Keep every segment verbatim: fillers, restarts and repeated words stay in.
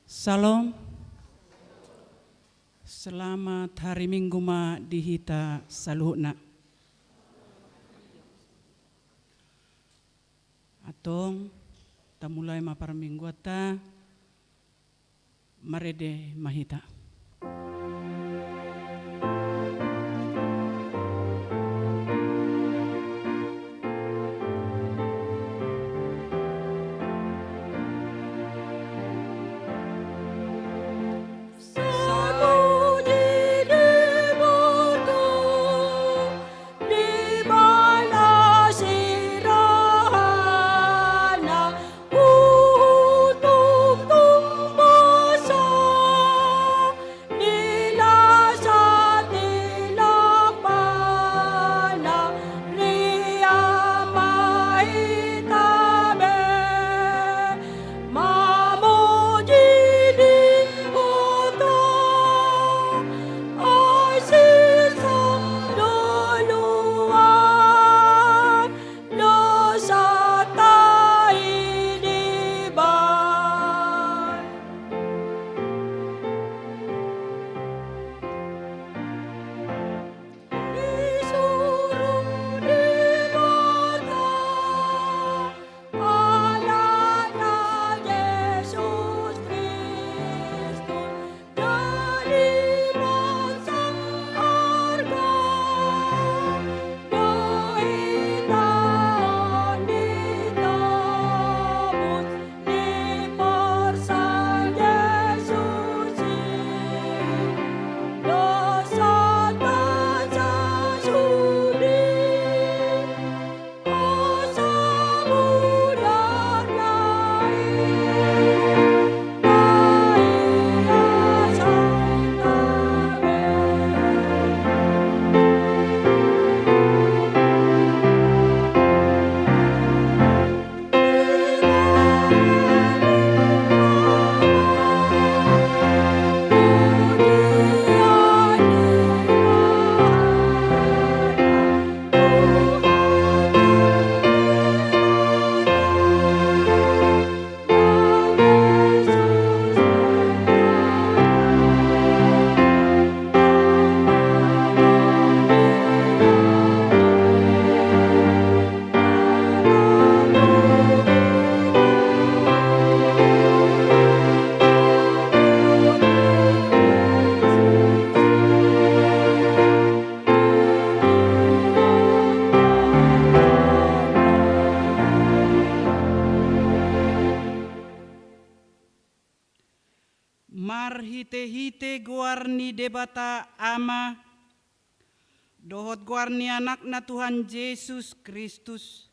Syalom. Selamat hari Minggu ma di hita saluhutna. Antong, tamulai ma parmingguanta. Marende ma hita. Marhitehite goar ni Debata Ama, dohot goar ni Anakna Tuhan Jesus Kristus,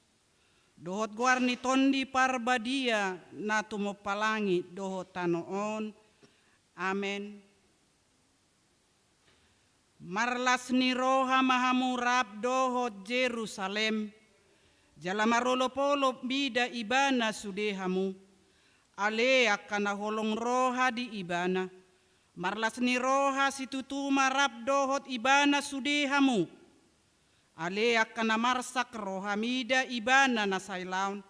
dohot goar ni Tondi Parbadia na tumompa langit dohot tano on. Amen. Marlas ni roha ma hamu rap dohot Jerusalem, jala marolopolop mida ibana sude hamu. Ale angka na holong roha di ibana, marlas ni roha situtu ma rap dohot ibana sude hamu. Ale angka na marsak roha mida ibana na sailaon,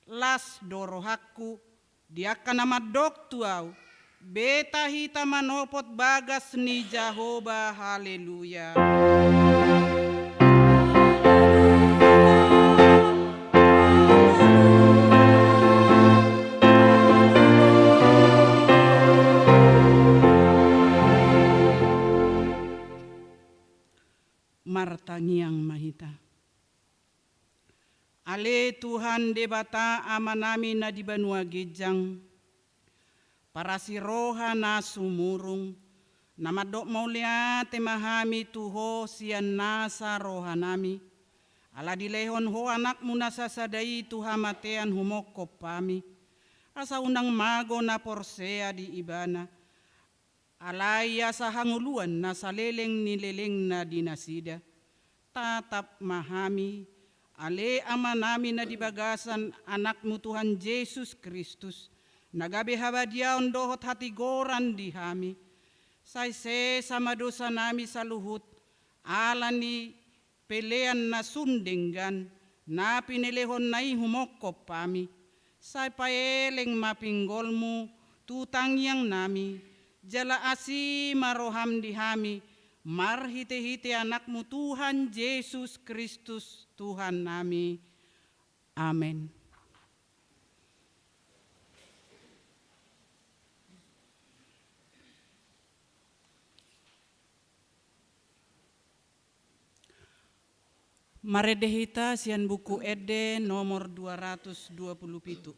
las do rohangku di angka na mandok tu ahu. Beta hita manopot bagas ni Jahowa. Haleluya. Martangiang ma hita. Ale Tuhan Debata Amanami na di banua ginjang, parasi roha na sumurung, na mandok mauliate ma hami tu Ho sian nasa rohanami, ala dilehon Ho Anakmu na sasada i tu hamatean humongkop hami, asa unang mago na porsea di Ibana, alai asa hangoluan na saleleng ni lelengna di nasida. Tatap ma hami, ale Amanami na di bagasan Anakmu Tuhan Jesus Kristus, na gabe habadiaon dohot hatigoran di hami. Sai sesa ma dosanami saluhut, ala ni pelean na sun denggan, na pinelehonna i humongkop hami. Sai paeleng ma pinggolmu tu tangiangnami, jala asi ma roham di hami, marhitehite Anakmu Tuhan Jesus Kristus, Tuhannami. Amen. Marende hita sian Buku Ende nomor dua ratus dua puluh pitu.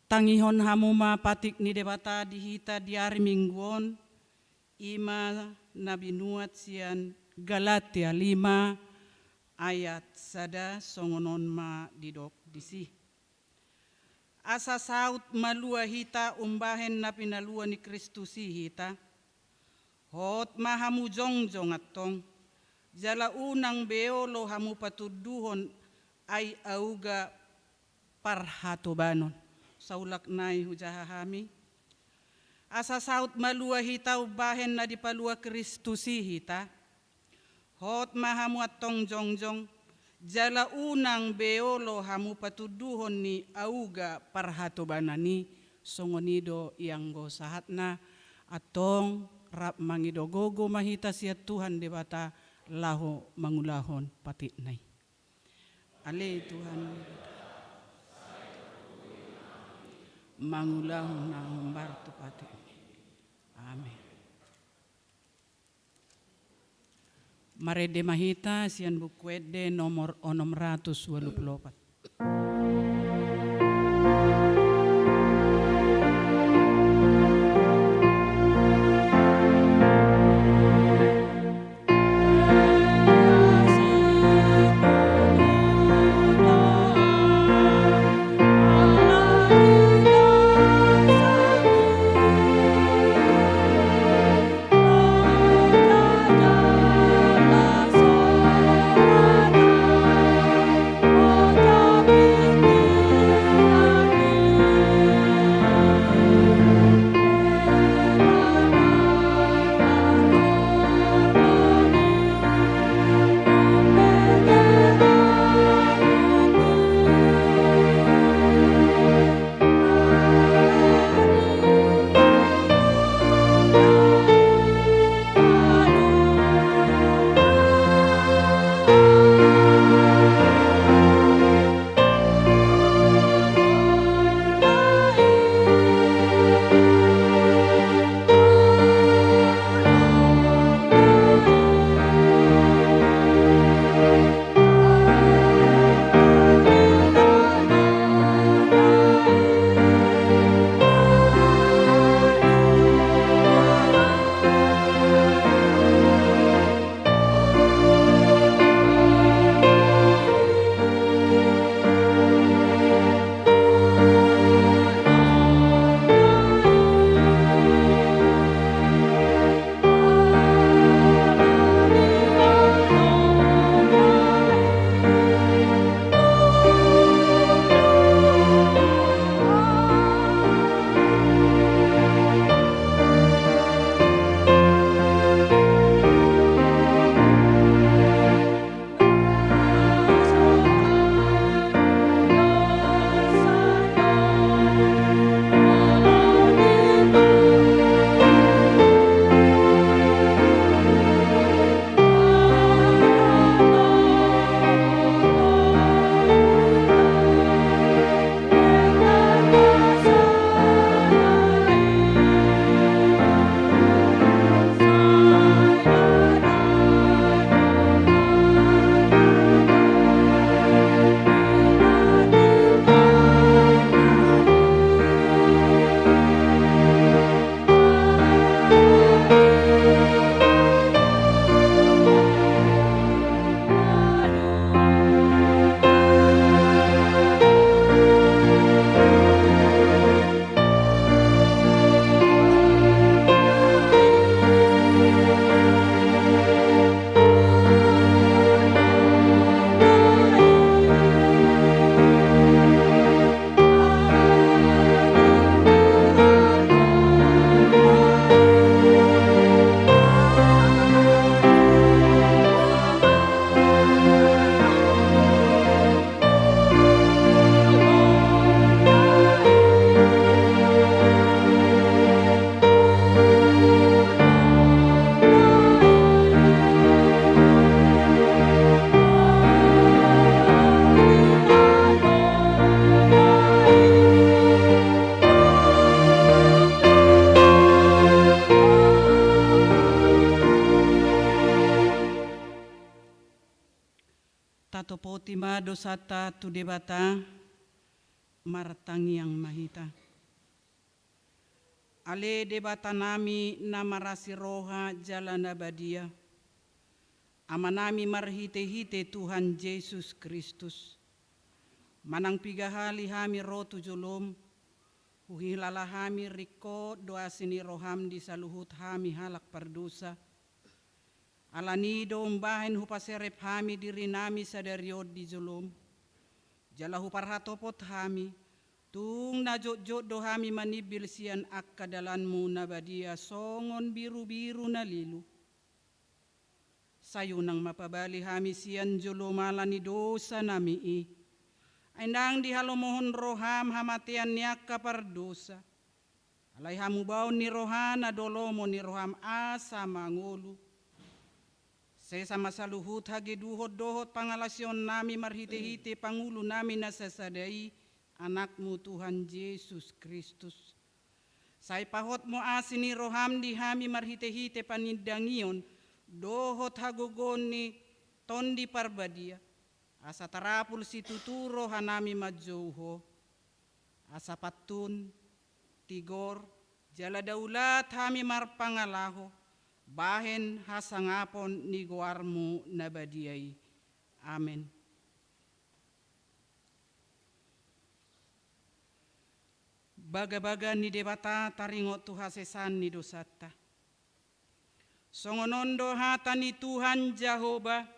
Tangihon hamu ma patik ni Debata di hita di ari Minggu on, i ma na binuat sian Galatia lima ayat sada, songon on ma didok disi. Asa saut malua hita umbahen na pinalua ni Kristus i hita. Hot ma hamu jongjong antong, jala unang be olo hamu patunduhon ai auga parhatobanon. Saulak nai hujaha hami. Asa saut malua hita umbahen na dipalua Kristus i hita. Hot ma hamu antong jongjong, jala unang be olo hamu patunduhon ni auga parhatobanon i. Songon i do i anggo sahatna. Antong rap mangido gogo ma hita sian Tuhan Debata laho mangulahon patikna i. Ale Tuhan, mangulahon na hombar tu patikmi. Amen. Marende ma hita sian Buku Ende nomor onom ratus walu pulu opat. dosanta tu Debata, martangiang ma hita. Ale Debatanami na marasi roha jala na badia, Amanami marhite-hite Tuhan Jesus Kristus, manang piga hali hami ro tu jolom, huhilala hami ringkot do asi ni roham di saluhut hami halak pardosa. Alani do umbahen hupaserep hami dirinami sadari on di jolom, jala huparhatopot hami, tung na jotjot do hami manimbil sian angka dalanmu na badia songon birubiru na lilu. Sai unang ma pabali hami sian jolom ala ni dosanami i. Ai ndang dihalomohon roham hamatean ni angka pardosa. Alai hamubaon ni rohana do lomo ni roham asa mangolu. Sesa ma saluhut hageduhon dohot pangalaosionnami marhite-hite pangulunami na sasada i, Anakmu Tuhan Jesus Kristus. Sai pahot ma asi ni roham di hami marhite-hite panindangion dohot hagogoon ni Tondi Parbadia, asa tarapul situtu rohanami manjou Ho. Asa pantun, tigor, jala daulat hami marpangalaho bahen hasangapon ni goarmu na badia i. Amen. Bagabaga ni Debata taringot tu hasesaan ni dosanta. Songon on do hata ni Tuhan Jahowa: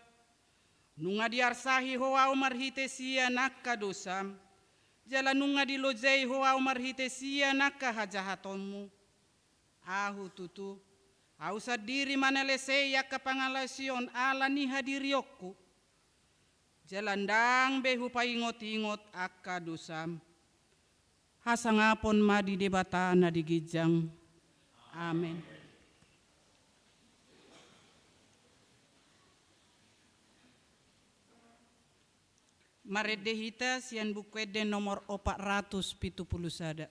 Nunga diarsahi ho ahu marhite sian angka dosam, jala nunga dilojei ho ahu marhite sian angka hajahatonmu. Ahu tutu, ahu sandiri manalesei angka pangalaosion ala ni hadirionku, jala ndang be hupaingot-ingot angka dosam. Hasangapon ma di Debata na di ginjang. Amen. Marende hita sian Buku Ende nomor opat ratus pitu pulu sada.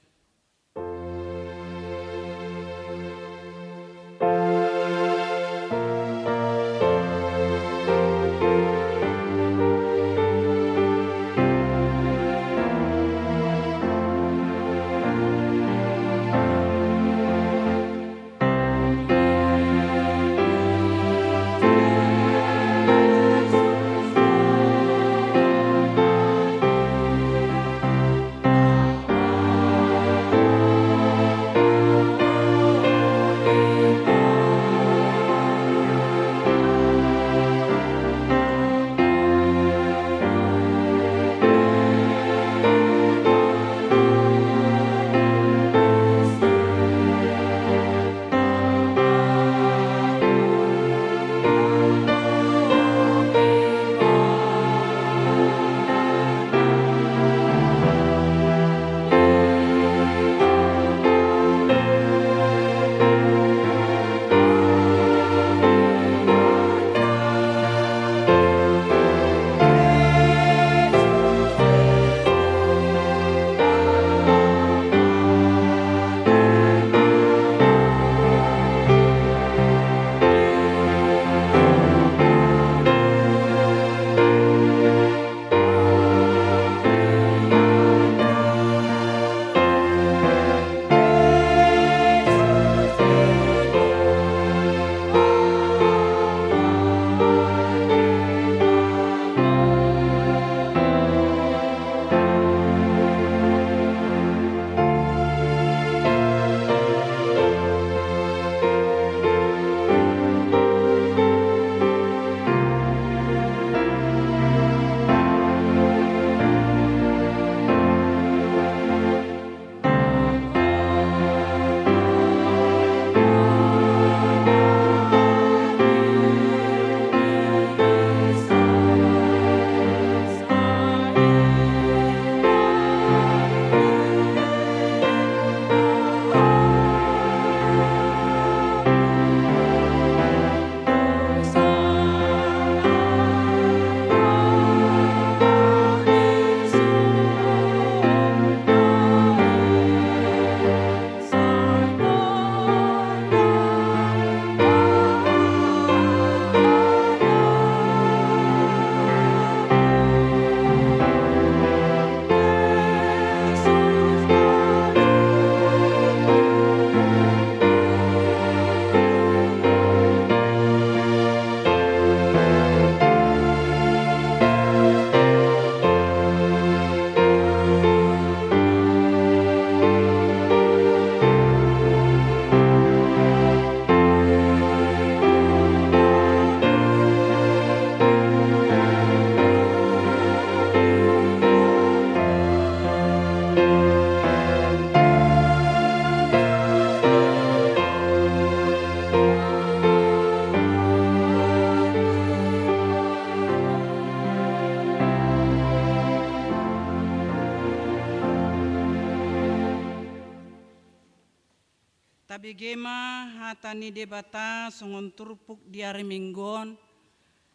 Bege ma hata ni Debata songon turpuk di ari Minggu on,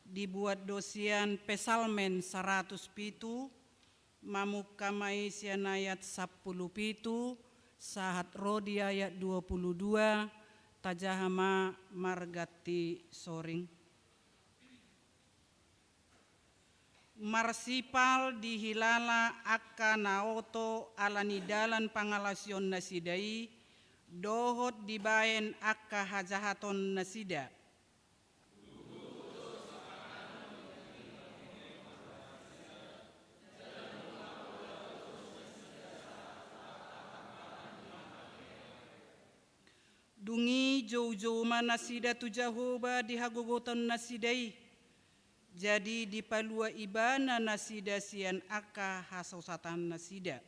dibuat do sian Psalmen saratus pitu, mamungka ma i sian ayat sampulu pitu, sahat ro di ayat dua pulu dua, tajaha ma marganti soring. Marsipal dihilala angka na oto ala ni dalan pangalaosion nasida i, dohot dibaen angka hajahaton nasida. Dung i joujou ma nasida tu Jahowa di hagogoton nasida i, jadi dipalua Ibana nasida sian angka hasausatan nasida.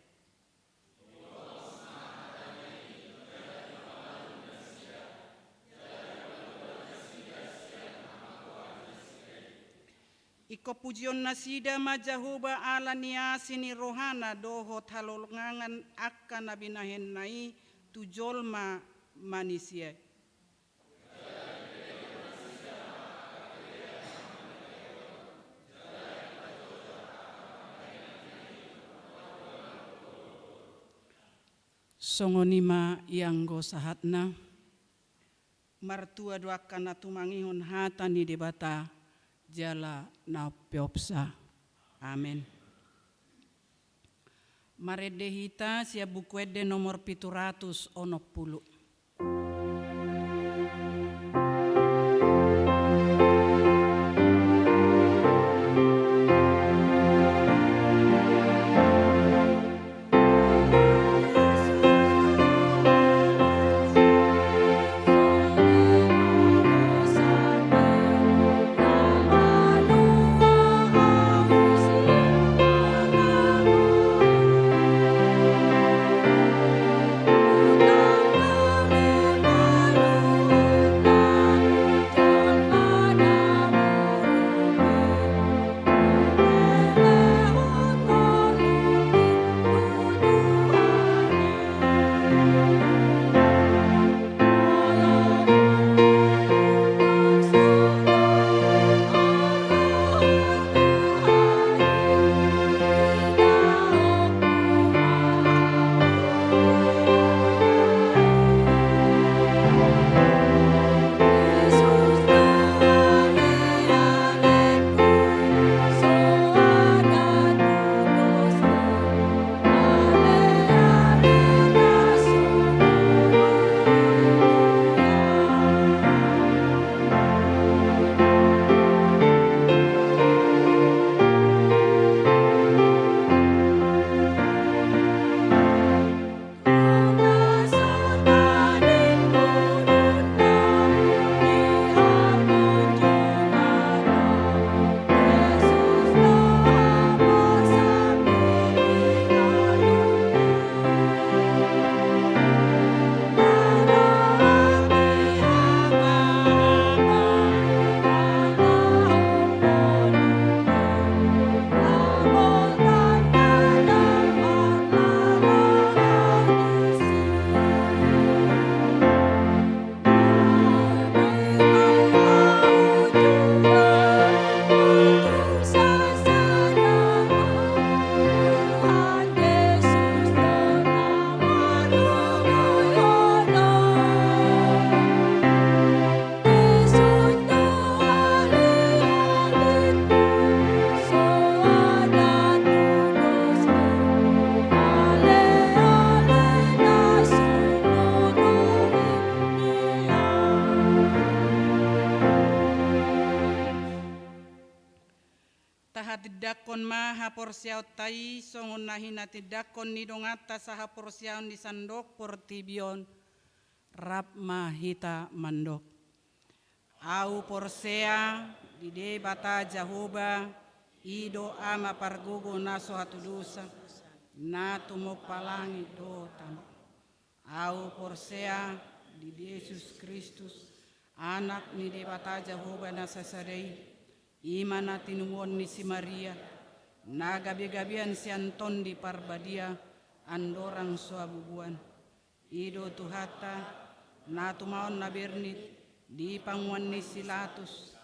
Ingkon pujion nasida ma Jahowa ala ni asi ni rohana dohot halongangan angka na binahenna i tu jolma manisia. Songon i ma ianggo sahatna. Martua do angka na tumangihon hata ni Debata jala na umpeopsa. Amen. Marende hita sian Buku Ende nomor pitu ratus onom pulu. Tahatindangkon ma haporseaonta i songon na hinatindangkon ni donganta sahaporseaon di sandok portibi on. Rap ma hita mandok. Ahu porsea di Debata Jahowa, i do Ama pargogo na so hatudosan, na tumompa langit dohot tano. Ahu porsea di Jesus Kristus, Anak ni Debata Jahowa na sasada i, i ma na tinumuon ni si Maria, na gabegabean sian Tondi Parbadia, andorang so habubuan. I do Tuhanta, na tumaon na bernit di panguan ni si Latus,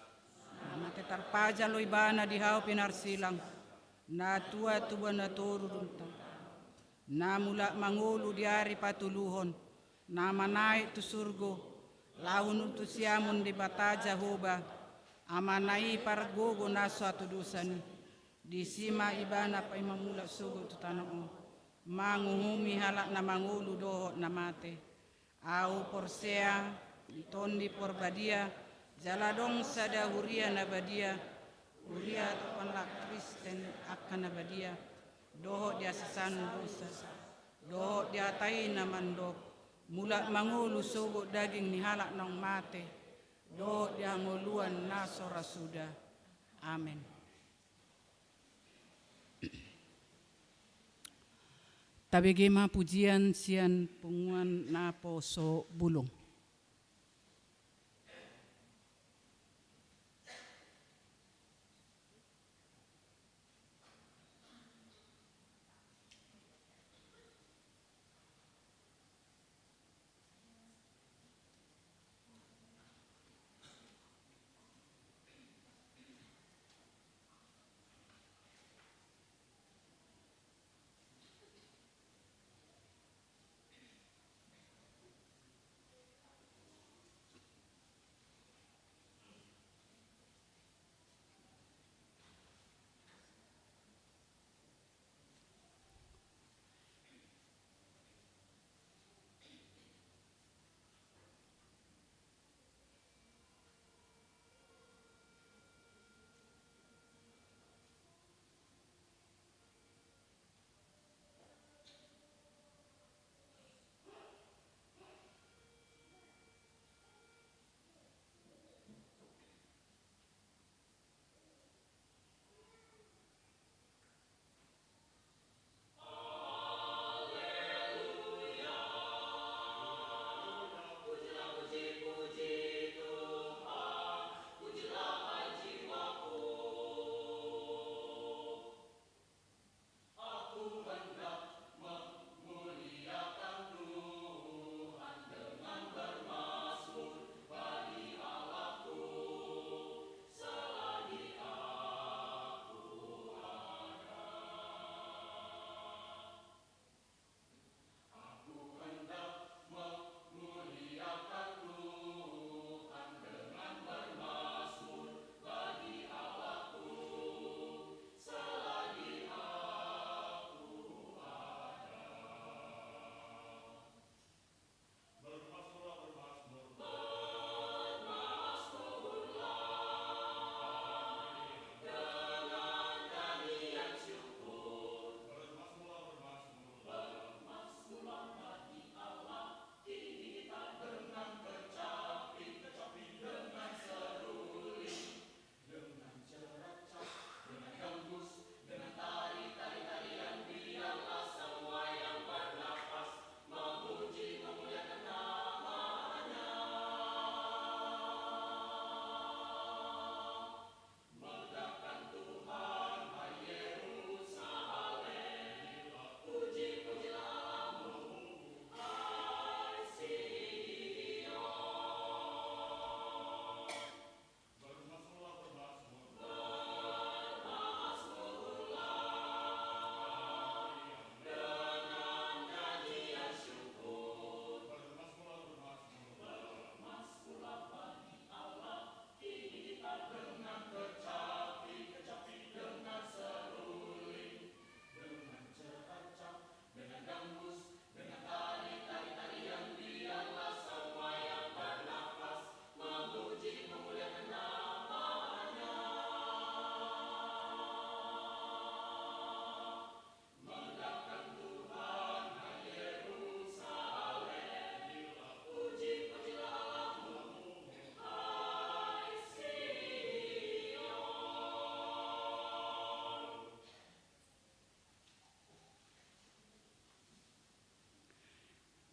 na mate tarpajal do ibana di hau pinarsilang, na tua tuba na toru dung tangkas, na mulak mangolu di ari patoluhon, na manaek tu surgo, laho nuntu siamun Debata Jahowa, Amana i pargogo na so hatudosan i. Disi ma ibana paima mulak sogot tu tano on, manguhumi halak na mangolu dohot na mate. Ahu porsea di Tondi Porbadia, jala adong sada huria na badia, huria tu halak Kristen angka na badia, dohot di hasesaan dosa, dohot di hata i na mandok, mulak mangolu sogot daging ni halak naung mate, dohot di hangoluan na so ra suda. Amen. Tabege ma pujian sian punguan Naposobulung.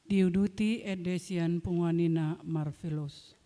Diuduti ende sian punguan ni na marvelos.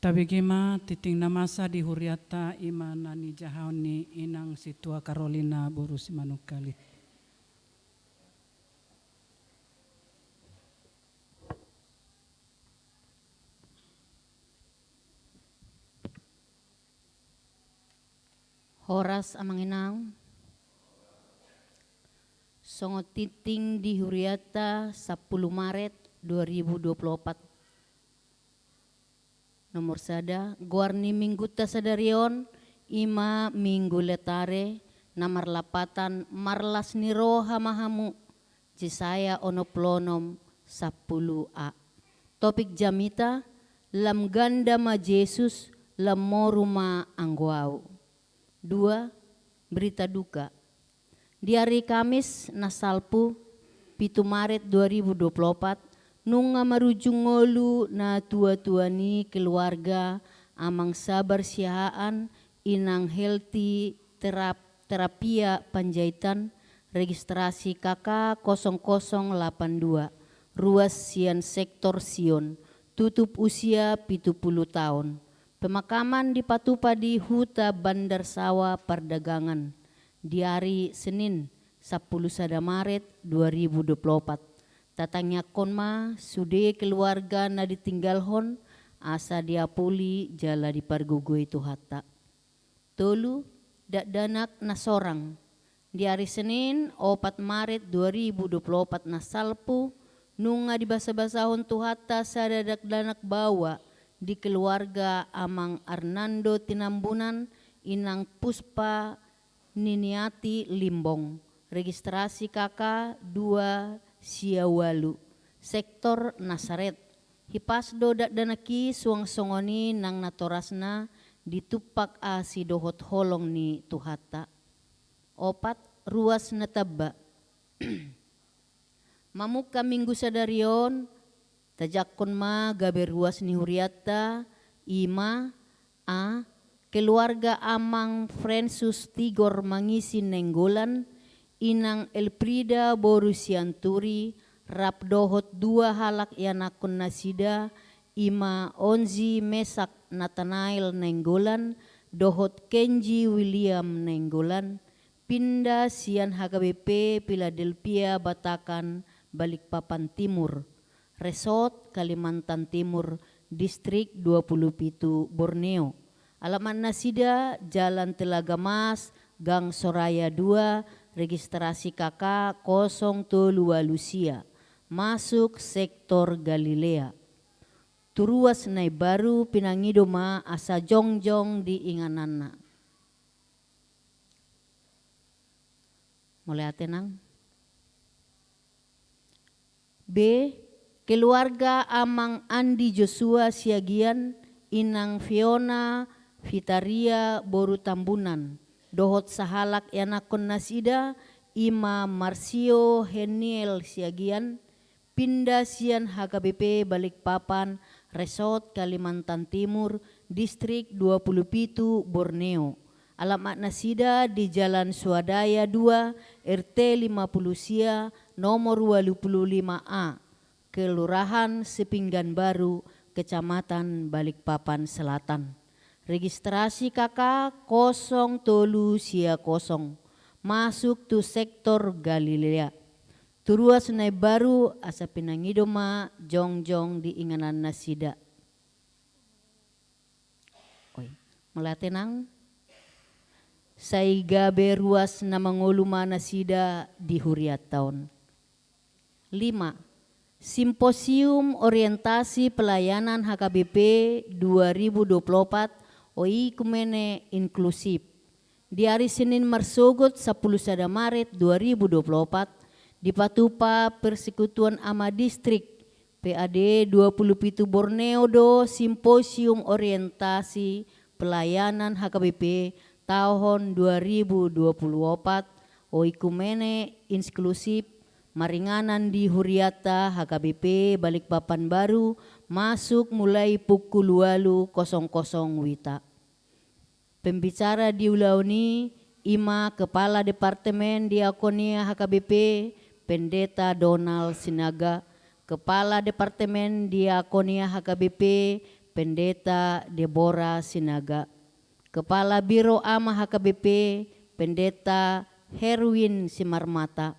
Tabege ma tingting na masa di hurianta, i ma na nijahaon ni inang Sintua Karolina boru Simanungkalit. Horas amang inang. Songon tingting di hurianta, sampulu Maret dua ribu dua puluh opat. Nomor sada, goar ni minggunta sadari on, i ma Minggu Letare, na marlapatan marlas ni roha ma hamu, Jesaya onom pulu onom, sampulu a. Topik jamita, lam ganda ma Jesus, lam moru ma anggo au. Dua, berita duka. Di ari Kamis na salpu, pitu Maret dua ribu dua puluh opat, nunga marujung ngolu natuatua ni keluarga Amang Sabar Siahaan, Inang Helti Terap-, Terapia Panjaitan, registrasi K K kosong kosong lapan dua, ruas sian sektor Sion, tutup usia pitu pulu taon. Pemakaman dipatupa di Huta Bandar Sawa Pardagangan, di ari Senin, sampulu sada Maret dua ribu dua puluh opat. Tatangiangkon ma sude keluarga na ditinggalhon, asa diapuli jala dipargogoi Tuhanta. Tolu, dakdanak na sorang. Di ari Senin, opat Maret dua ribu dua puluh opat na salpu, nunga dibasabasahon Tuhanta sada dakdanak baoa di keluarga Amang Arnando Tinambunan, Inang Puspa Niniati Limbong, registrasi K K dua sia ualu, sektor Nasaret. Hipas do dakdanak i suang songon i nang natorasna ditumpak asi dohot holong ni Tuhanta. Opat, ruas na tamba. Mamungka Minggu sadari on, tajangkon ma gabe ruas ni hurianta, i ma, a, keluarga Amang Francis Tigor Mangisi Nainggolan, Inang Elfrida boru Sianturi, rap dohot dua halak ianakkon nasida, i ma Onzi Mesak Natanael Nainggolan, dohot Kenji William Nainggolan, pinda sian H K B P Philadelphia Batakan, Balikpapan Timur, Resort Kalimantan Timur, Distrik dua pulu pitu Borneo. Alamat nasida, Jalan Telaga Mas, Gang Soraya dua, registrasi K K kosong tolu ualu sia, masuk sektor Galilea. Tu ruas na imbaru pinangido ma asa jongjong di ingananna. Mauliate nang. B, keluarga Amang Andi Joshua Siagian, Inang Fiona Fitaria boru Tambunan, dohot sahalak ianakkon nasida, i ma Marsio Heniel Siagian, pinda sian H K B P Balikpapan, Resort Kalimantan Timur, Distrik dua pulu pitu Borneo. Alamat nasida di Jalan Swadaya dua, R T lima pulu sia, nomor ualu pulu lima A, Kelurahan Sepinggan Baru, Kecamatan Balikpapan Selatan. Registrasi K K kosong tolu sia kosong, masuk tu sektor Galilea. Tu ruas na imbaru asa pinangido ma jongjong di inganan nasida. Oi, mauliate nang. Sai gabe ruas na mangolu ma nasida di hurianta on. Lima, Simposium Orientasi Pelayanan H K B P dua ribu dua puluh opat, Oikumene Inklusif. Di ari Senin marsogot sampulu sada Maret dua ribu dua puluh opat, dipatupa Persekutuan Ama Distrik, P A D dua pulu pitu Borneo do Simposium Orientasi Pelayanan H K B P tahun dua ribu dua puluh opat, Oikumene Inklusif, maringanan di hurianta H K B P Balikpapan Baru, masuk mulai pukul ualu kosong kosong wita. Pembicara di ulaon i, i ma Kepala Departemen Diakonia H K B P, Pendeta Donald Sinaga, Kepala Departemen Diakonia H K B P, Pendeta Deborah Sinaga. Kepala Biro Ama H K B P, Pendeta Herwin Simarmata.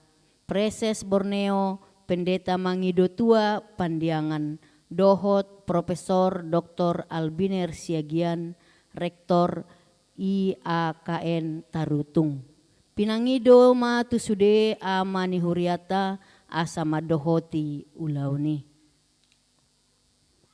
Praeses Borneo, Pendeta Mangido Tua Pandiangan, dohot Profesor Doktor Albiner Siagian, Rektor I A K N Tarutung. Pinangido ma tu sude ama ni hurianta asa mandohoti ulaon i.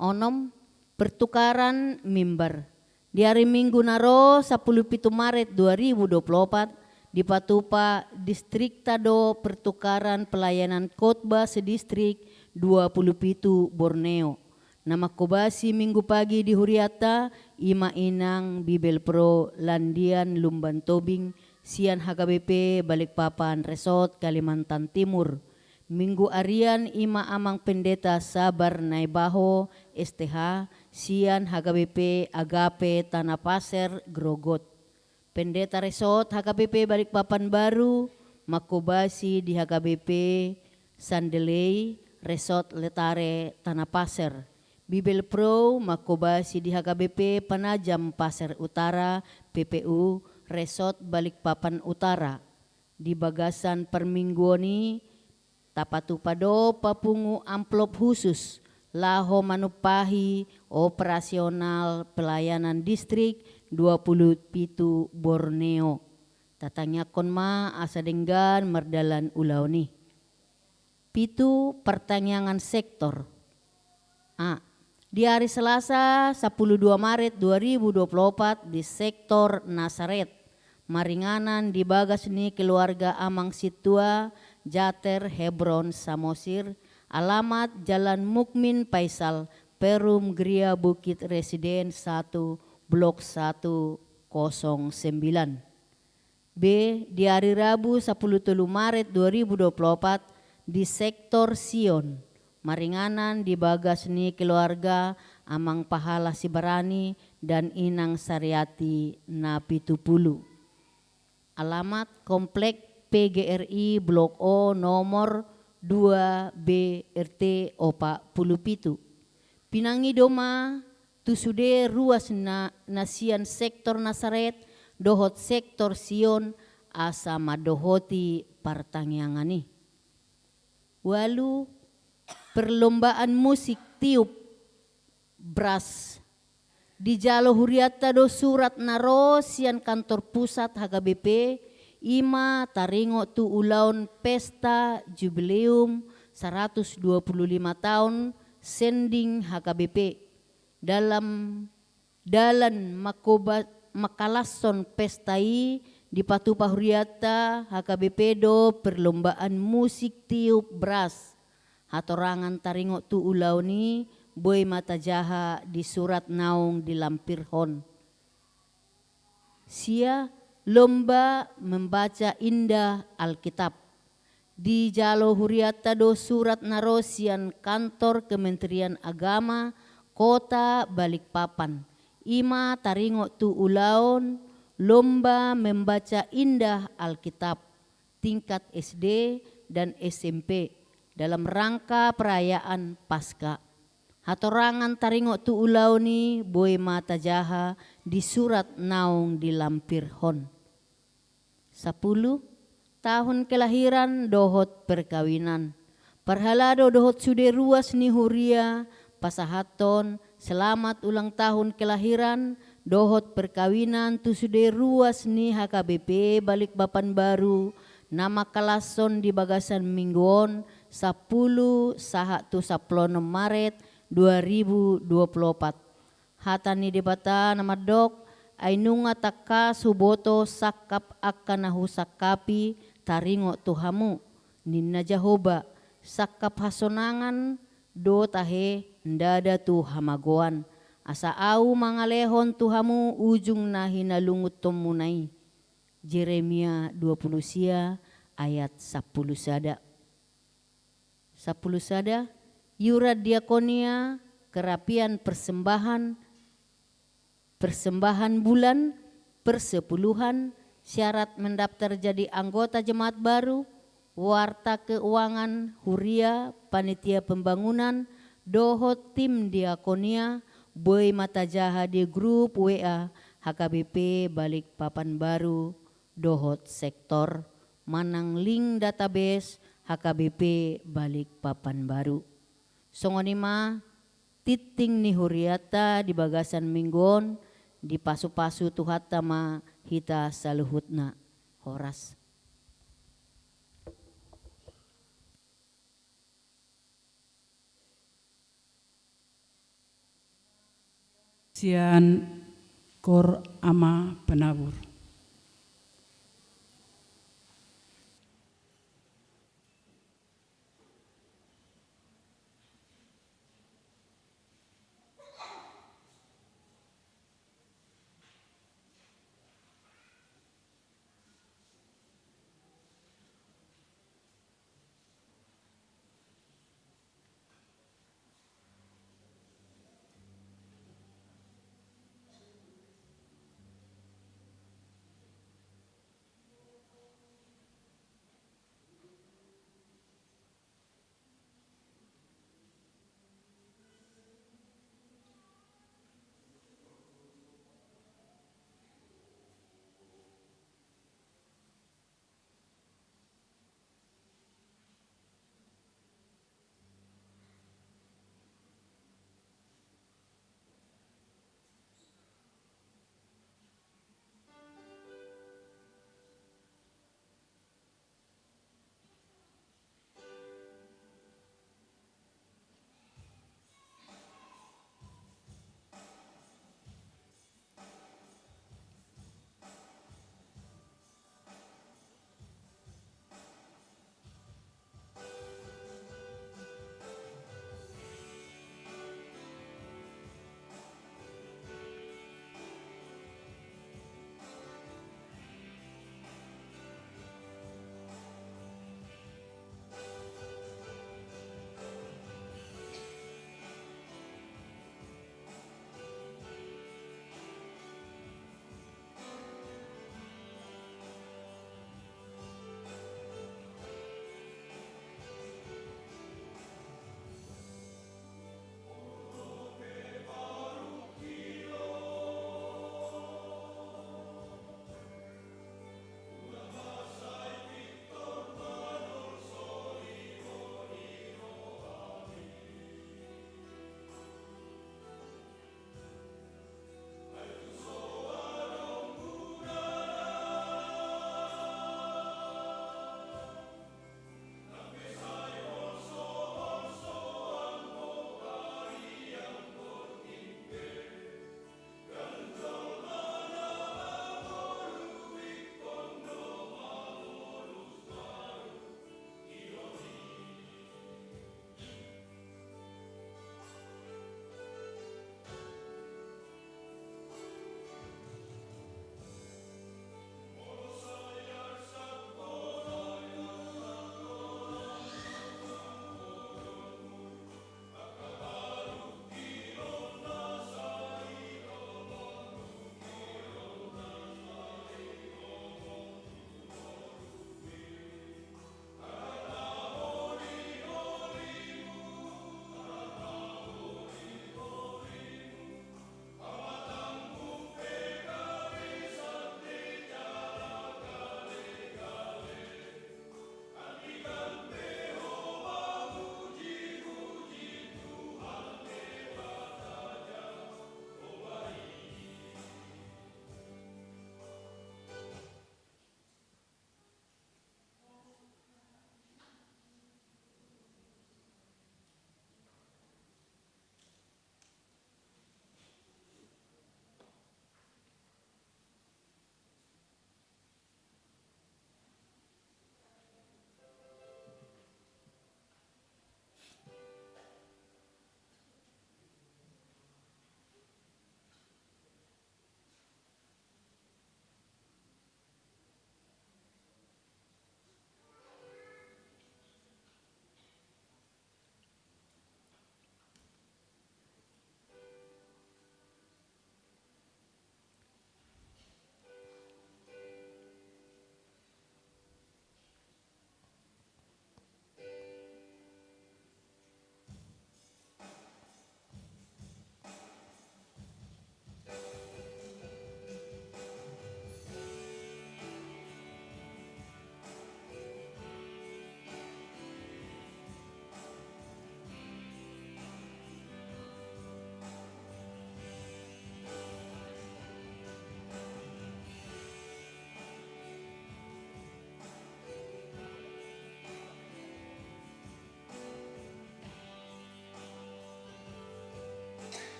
Onom, pertukaran mimbar. Di ari Minggu na ro, sampulu pitu Maret dua ribu dua puluh opat, dipatupa distrikta do pertukaran pelayanan khotbah sedistrik dua puluh pitu Borneo. Na mangkobasi Minggu Pagi di hurianta, i ma inang Bibelvrouw Landian Lumban Tobing, sian H K B P Balikpapan Resort Kalimantan Timur. Minggu Arian i ma Amang Pendeta Sabar Naibaho, S T H, sian H K B P Agape Tanah Pasir Grogot. Pendeta Resort H K B P Balikpapan Baru, mangkobasi di H K B P Sandelei, Resort Letare Tanah Pasir. Bibelvrouw mangkobasi di H K B P Penajam Pasir Utara, P P U, Resort Balikpapan Utara. Di bagasan parmingguon i, tapatupa do papungu amplop khusus laho manumpahi operasional pelayanan distrik dua puluh pitu Borneo. Tatangiangkon ma asa denggan mardalan ulaon i. Pitu, partangiangan sektor. A. Di ari Selasa, sampulu dua Maret dua ribu dua puluh opat, di sektor Nasaret, maringanan di bagas ni keluarga Amang Sintua Jater Hebron Samosir, alamat Jalan Mukmin Faisal, Perum Gria Bukit Residen satu, Blok satu kosong sembilan. B. Di ari Rabu, sampulu tolu Maret dua ribu dua puluh opat, di sektor Sion, maringanan di bagas ni keluarga Amang Pahala Sibarani dan Inang Sariati Napitupulu. Alamat Komplek P G R I Blok O nomor dua B R T opat pulu pitu. Pinangido ma tu sude ruas na, na sian sektor Nasaret dohot sektor Sion asa mandohoti partangiangan i. Ualu, perlombaan musik tiup bras. Dijalo hurianta do surat na ro sian kantor pusat H K B P, i ma taringot tu ulaon pesta jubileum saratus dua pulu lima taon sending H K B P. Dalam dalan mangkoba-, mangkalashon pesta i, dipatupa hurianta H K B P do perlombaan musik tiup bras. Hatorangan taringot tu ulaon i boi ma tajaha di surat naung dilampirhon. Sia, lomba membaca indah Alkitab. Dijalo hurianta do surat na ro sian kantor Kementerian Agama Kota Balikpapan. I ma taringot tu ulaon lomba membaca indah Alkitab tingkat S D dan S M P dalam rangka perayaan Paskah. Hatorangan taringot tu ulaon i boi ma tajaha di surat naung dilampirhon. Sampulu, tahun kelahiran dohot perkawinan. Parhalado dohot sude ruas ni huria pasahathon selamat ulang tahun kelahiran dohot perkawinan tu sude ruas ni H K B P Balikpapan Baru na mangkalashon di bagasan minggu on, sampulu sahat tu sampulu onom Maret dua ribu dua pulu opat. Hata ni Debata na mandok, ai nunga tangkas huboto sangkap angka na husangkapi taringot tu hamu, ninna Jahowa, sangkap hasonangan do tahe, ndada tu hamagoan, asa ahu mangalehon tu hamu ujung na hinalungunhonmuna i. Jeremia dua pulu sia ayat sampulu sada. Sampulu sada, iuran diakonia, kerapian persembahan, persembahan bulan, persepuluhan, syarat mendaftar jadi anggota jemaat baru, warta keuangan, huria, panitia pembangunan, dohot tim diakonia, Boi ma tajaha di grup W A H K B P Balikpapan Baru dohot sektor manang link database H K B P Balikpapan Baru. Songon i ma tingting ni hurianta di bagasan minggu on, dipasupasu Tuhanta ma hita saluhutna. Horas. Sian Koor Ama Penabur.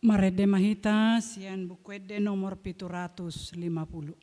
Marende ma hita sian Buku Ende nomor pitu ratus lima puluh.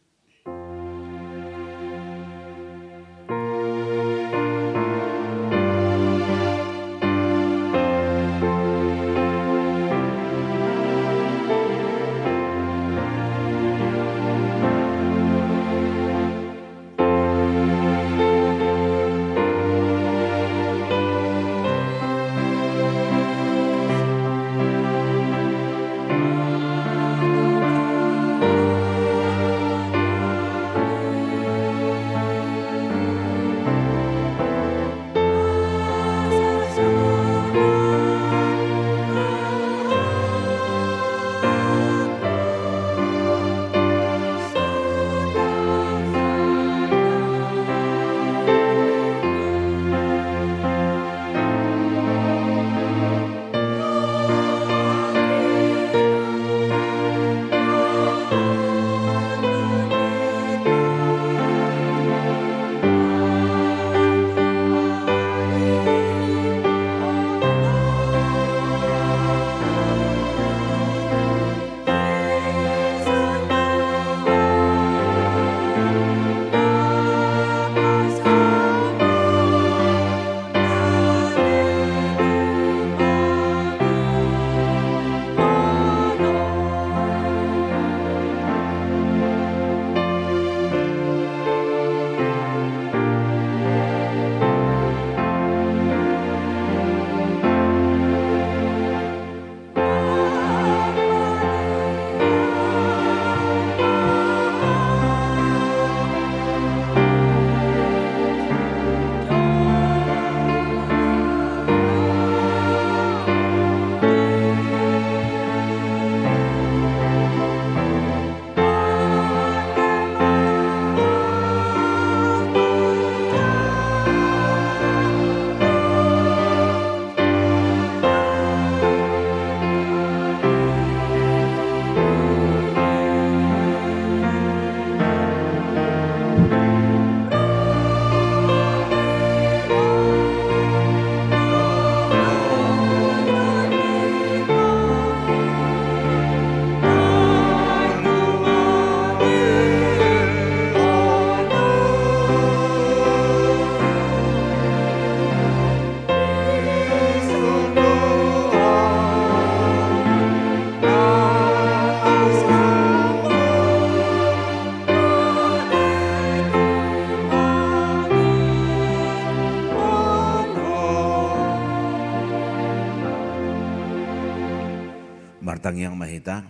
Martangiang ma hita.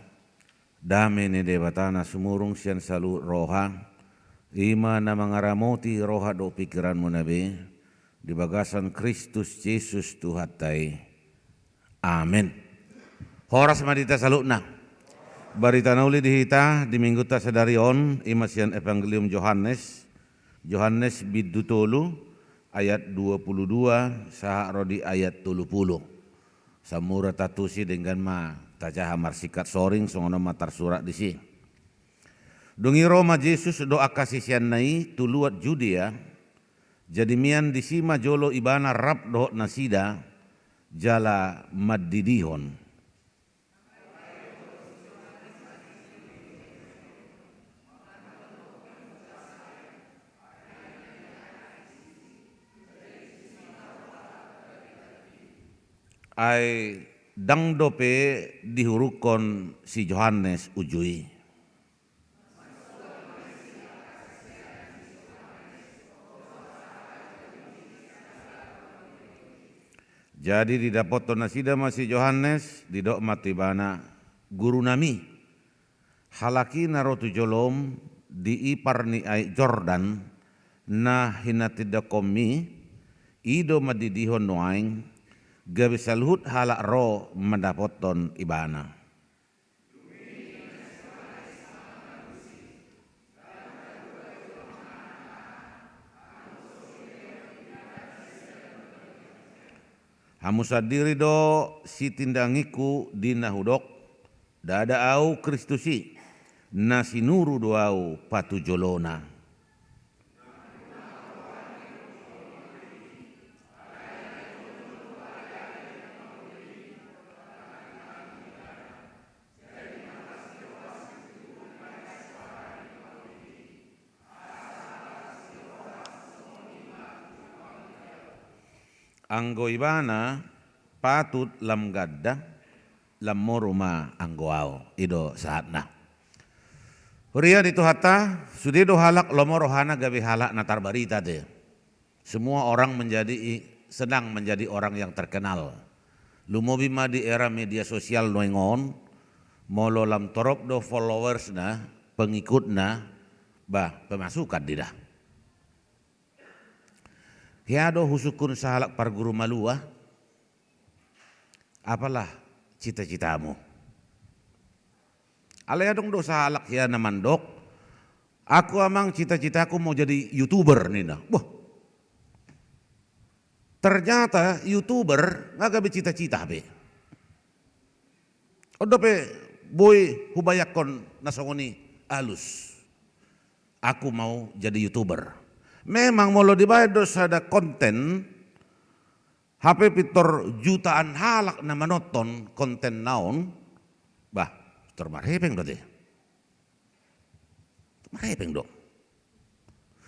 Dame ni Debata na sumurung sian saluhut roha, i ma na mangaramoti roha dohot pingkiranmuna be, di bagasan Kristus Jesus Tuhanta i. Amen. Horas ma di hita saluhutna. Barita na uli di hita di minggunta sadari on, i ma sian Evangelium Johannes, Johannes bindu tolu, ayat dua puluh dua sahat ro di ayat tolu puluh. Samura tantusi denggan ma tajaha marsingkat soring, songon on ma tarsurat disi. Dung i ro ma Jesus dohot angka siseanna i tu luat Judea, jadi mian disi ma jolo ibana rap dohot nasida, jala mandidihon. Ai ndang dope dihurukkon si Johannes uju i. Jadi didapothon nasida ma si Johannes, didok ma tu ibana, Gurunami, halak i na ro tu jolom di ipar ni Aek Jordan, na hinatindangkonmi, i do mandidihon nuaeng, gabe saluhut halak ro mandapothon ibana. Hamu sandiri do sitindangingku di na hudok, ndada ahu Kristus i, na sinuru do ahu patujolona. Anggo ibana patut lam ganda, lam moru ma anggo au. I do sahatna. Huria ni Tuhanta, sude do halak lomo rohana gabe halak na tarbarita, te. Semua orang menjadi, senang menjadi orang yang terkenal. Lumobi ma di era media sosial nuaeng on, molo lam torop do followersna, pengikutna, bah, pemasukan do i da. Hea do husungkun sahalak parguru malua, apalah cita-citamu? Alai adong do sahalak hea na mandok, aku amang cita-citaku mau jadi YouTuber, ninna. Wah. Ternyata YouTuber nga gabe cita-cita be. On dope boi hubayangkon na songon i alus. Aku mau jadi YouTuber. Memang molo dibaen do sada konten, hape pintor jutaan halak na manonton kontenna on, bah, pintor marhepeng do te. Marhepeng do.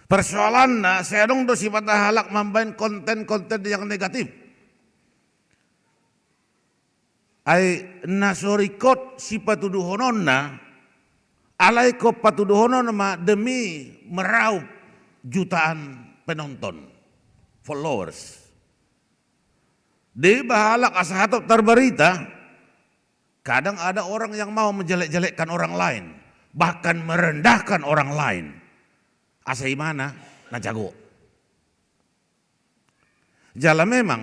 Persoalanna, sai adong do sipata halak mambaen konten-konten yang negatif. Ai na so ringkot sipatuduhononna, alai ingkon patuduhononna ma demi meraup jutaan penonton, followers. Deba halak asa hatop tarbarita, kadang ada orang yang mau menjelek-jelekkan orang lain, bahkan merendahkan orang lain. Asa ibana na jago. Jala memang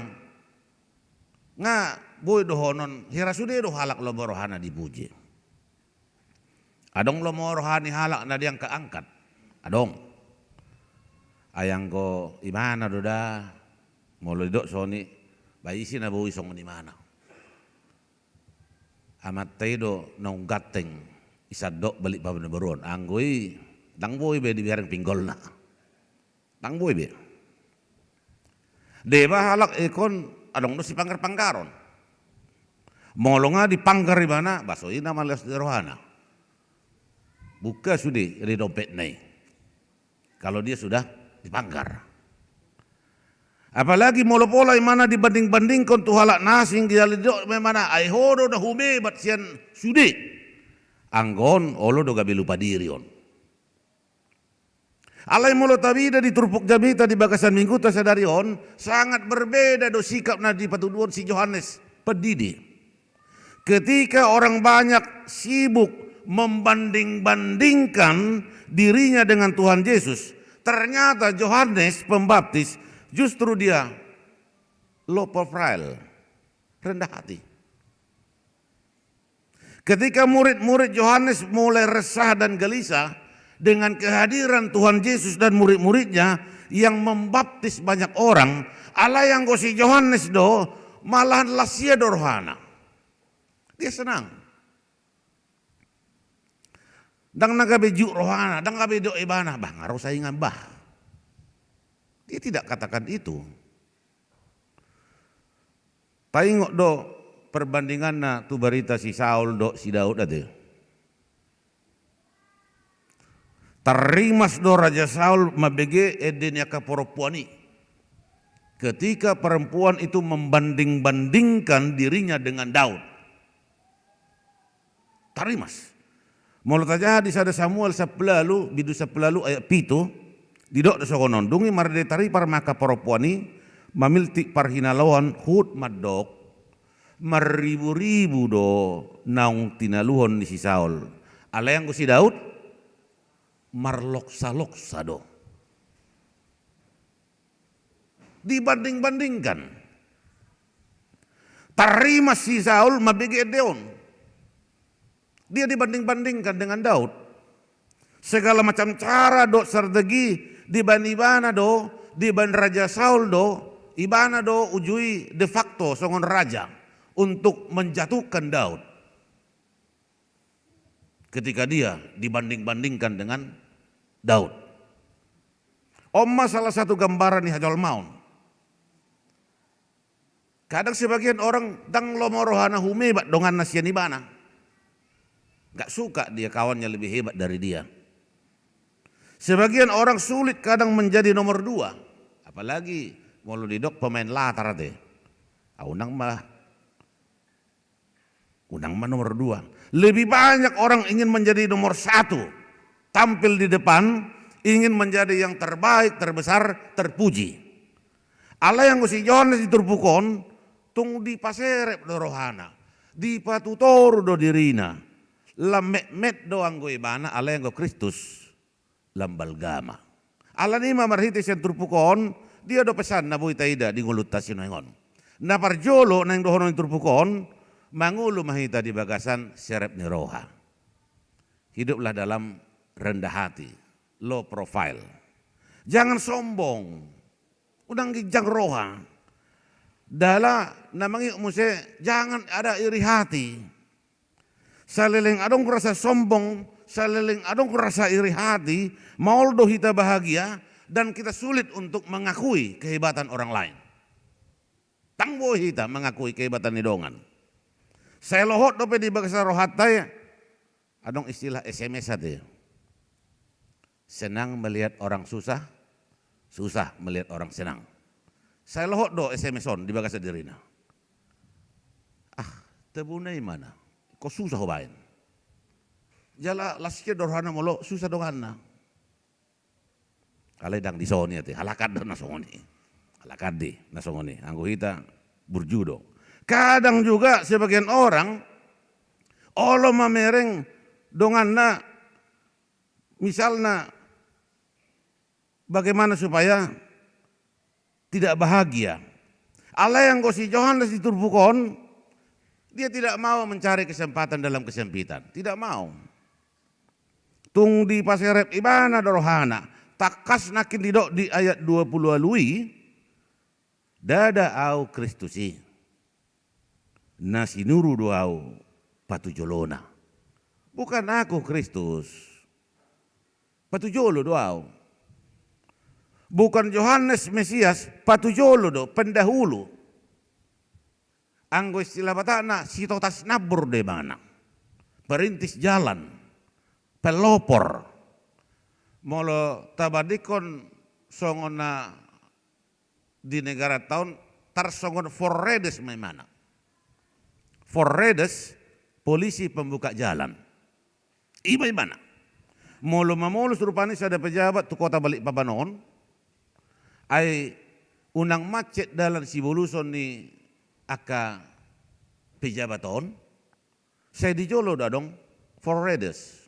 nga boi dohonon hira sude do halak lomo rohana dipuji. Adong lomo roha ni halak na diangkat-angkat. Adong. Ai anggo ibana do da, molo didok songon i, bah, ise na boi songon ibana. Amanta i do naung ganteng, i sandok balik pamoruon. Anggo i, ndang boi be dibereng pinggolna. Ndang boi be. Deba halak ingkon adong do sipanggar-panggaron. Molo nga dipanggar ibana, bah, so i na males di rohana. Buka sude di dompetna i. Kalau dia sudah dipanggar. Apalagi molo pola ibana dibanding-bandingkon tu halak na asing, dia didok ma ibana, ai ho do na humebat sian sude. Anggo on olo do gabe lupa diri on. Alai molo tabida di turpuk jamita di bagasan mingguta sadari on, sangat berbeda do sikap na dipatuduhon si Johannes Pendidi. Ketika orang banyak sibuk membanding-bandingkan dirinya dengan Tuhan Yesus, ternyata Johannes Pembaptis justru dia low profile, rendah hati. Ketika murid-murid Johannes mulai resah dan gelisah dengan kehadiran Tuhan Yesus dan murid-muridnya yang membaptis banyak orang, alai anggo si Johannes do, malahan las ia do rohana. Dia senang. Ndang na gabe juk rohana, ndang gabe didok ibana, bah, nga ro saingan, bah. Dia tidak katakan itu. Taingot do perbandinganna tu barita si Saul dohot si Daud ate. Tarrimas do Raja Saul mambege ende ni angka parompuan i, ketika perempuan itu membanding-bandingkan dirinya dengan Daud. Tarrimas. Molo tajaha di sada Samuel sampulu ualu, bindu sampulu ualu ayat pitu, didok do songon on, dung i marende taripar ma angka parompuan i, mamiltik parhinaloan, huhut mandok, marribu-ribu do naung tinaluhon ni si Saul. Alai anggo si Daud, marloksa-loksa do. Dibanding-bandingkan. Tarrimas si Saul mambege ende on. Dia dibanding-bandingkan dengan Daud. Segala macam cara dohot strategi dibaen ibana do, dibaen Raja Saul do, ibana do uju i de facto songon raja untuk menjatuhkan Daud. Ketika dia dibanding-bandingkan dengan Daud. On ma salah satu gambaran ni hajolmaon. Kadang sebagian orang ndang lomo rohana humebat donganna sian ibana. Nggak suka dia kawannya lebih hebat dari dia. Sebagian orang sulit kadang menjadi nomor dua, apalagi Molo didok pemain latar ate. Ah, unang ma, unang ma nomor dua. Lebih banyak orang ingin menjadi nomor satu, tampil di depan, ingin menjadi yang terbaik, terbesar, terpuji. Alai anggo si Johannes di turpuk on, tung dipaserep do rohana, dipatutoru do dirina. Lam metmet do anggo ibana, alai anggo Kristus lam balga ma. Alani i ma marhite sian turpuk on, dia do pesanna boi taida di ngolunta sinuaeng on. Na parjolo naeng dohonon ni turpuk on, mangolu ma hita di bagasan serep ni roha. Hiduplah dalam rendah hati, low profile. Jangan sombong. Unang ginjang roha. Jala na mangihut muse, jangan ada iri hati. Saleleng adong rasa sombong, saleleng adong rasa iri hati, maol do hita bahagia, dan kita sulit untuk mengakui kehebatan orang lain. Ndang boi hita mengakui kehebatan ni dongan. Sai lohot dope di bagasan rohanta i, adong istilah S M S ate. Senang melihat orang susah, susah melihat orang senang. Sai lohot do S M S on di bagasan dirina. Ah, tabuna ibana, ingkon susah hubaen. Jala las hian do rohana molo susah donganna. Alai ndang dison i ate, halak an do na songon i. Halak an do na songon i. Anggo hita burju do. Kadang juga sebagian orang olo mamereng donganna, misalna, bagaimana supaya tidak bahagia. Alai anggo si Johannes di turpuk on, dia tidak mau mencari kesempatan dalam kesempitan. Tidak mau. Tung dipaserep ibana do rohana. Tangkas nangkin didok di ayat dua pulu ualu i, ndada au Kristus i. Na sinuru do au patujolona. Bukan aku Kristus. Patujolo do au. Bukan Johannes Mesias, patujolo do, pendahulu. Anggo istilah Batakna, sitotas nambur do ibana. Perintis jalan, pelopor. Molo tabandingkon songon na di negaranta on, tarsongon Forredes ma ibana. Forredes, polisi pembuka jalan. I ma ibana. Molo mamolus rupani sada pejabat tu kota Balikpapan on, ai unang macet dalan siboluson ni angka pejabat on, sai di jolo do adong Forredes.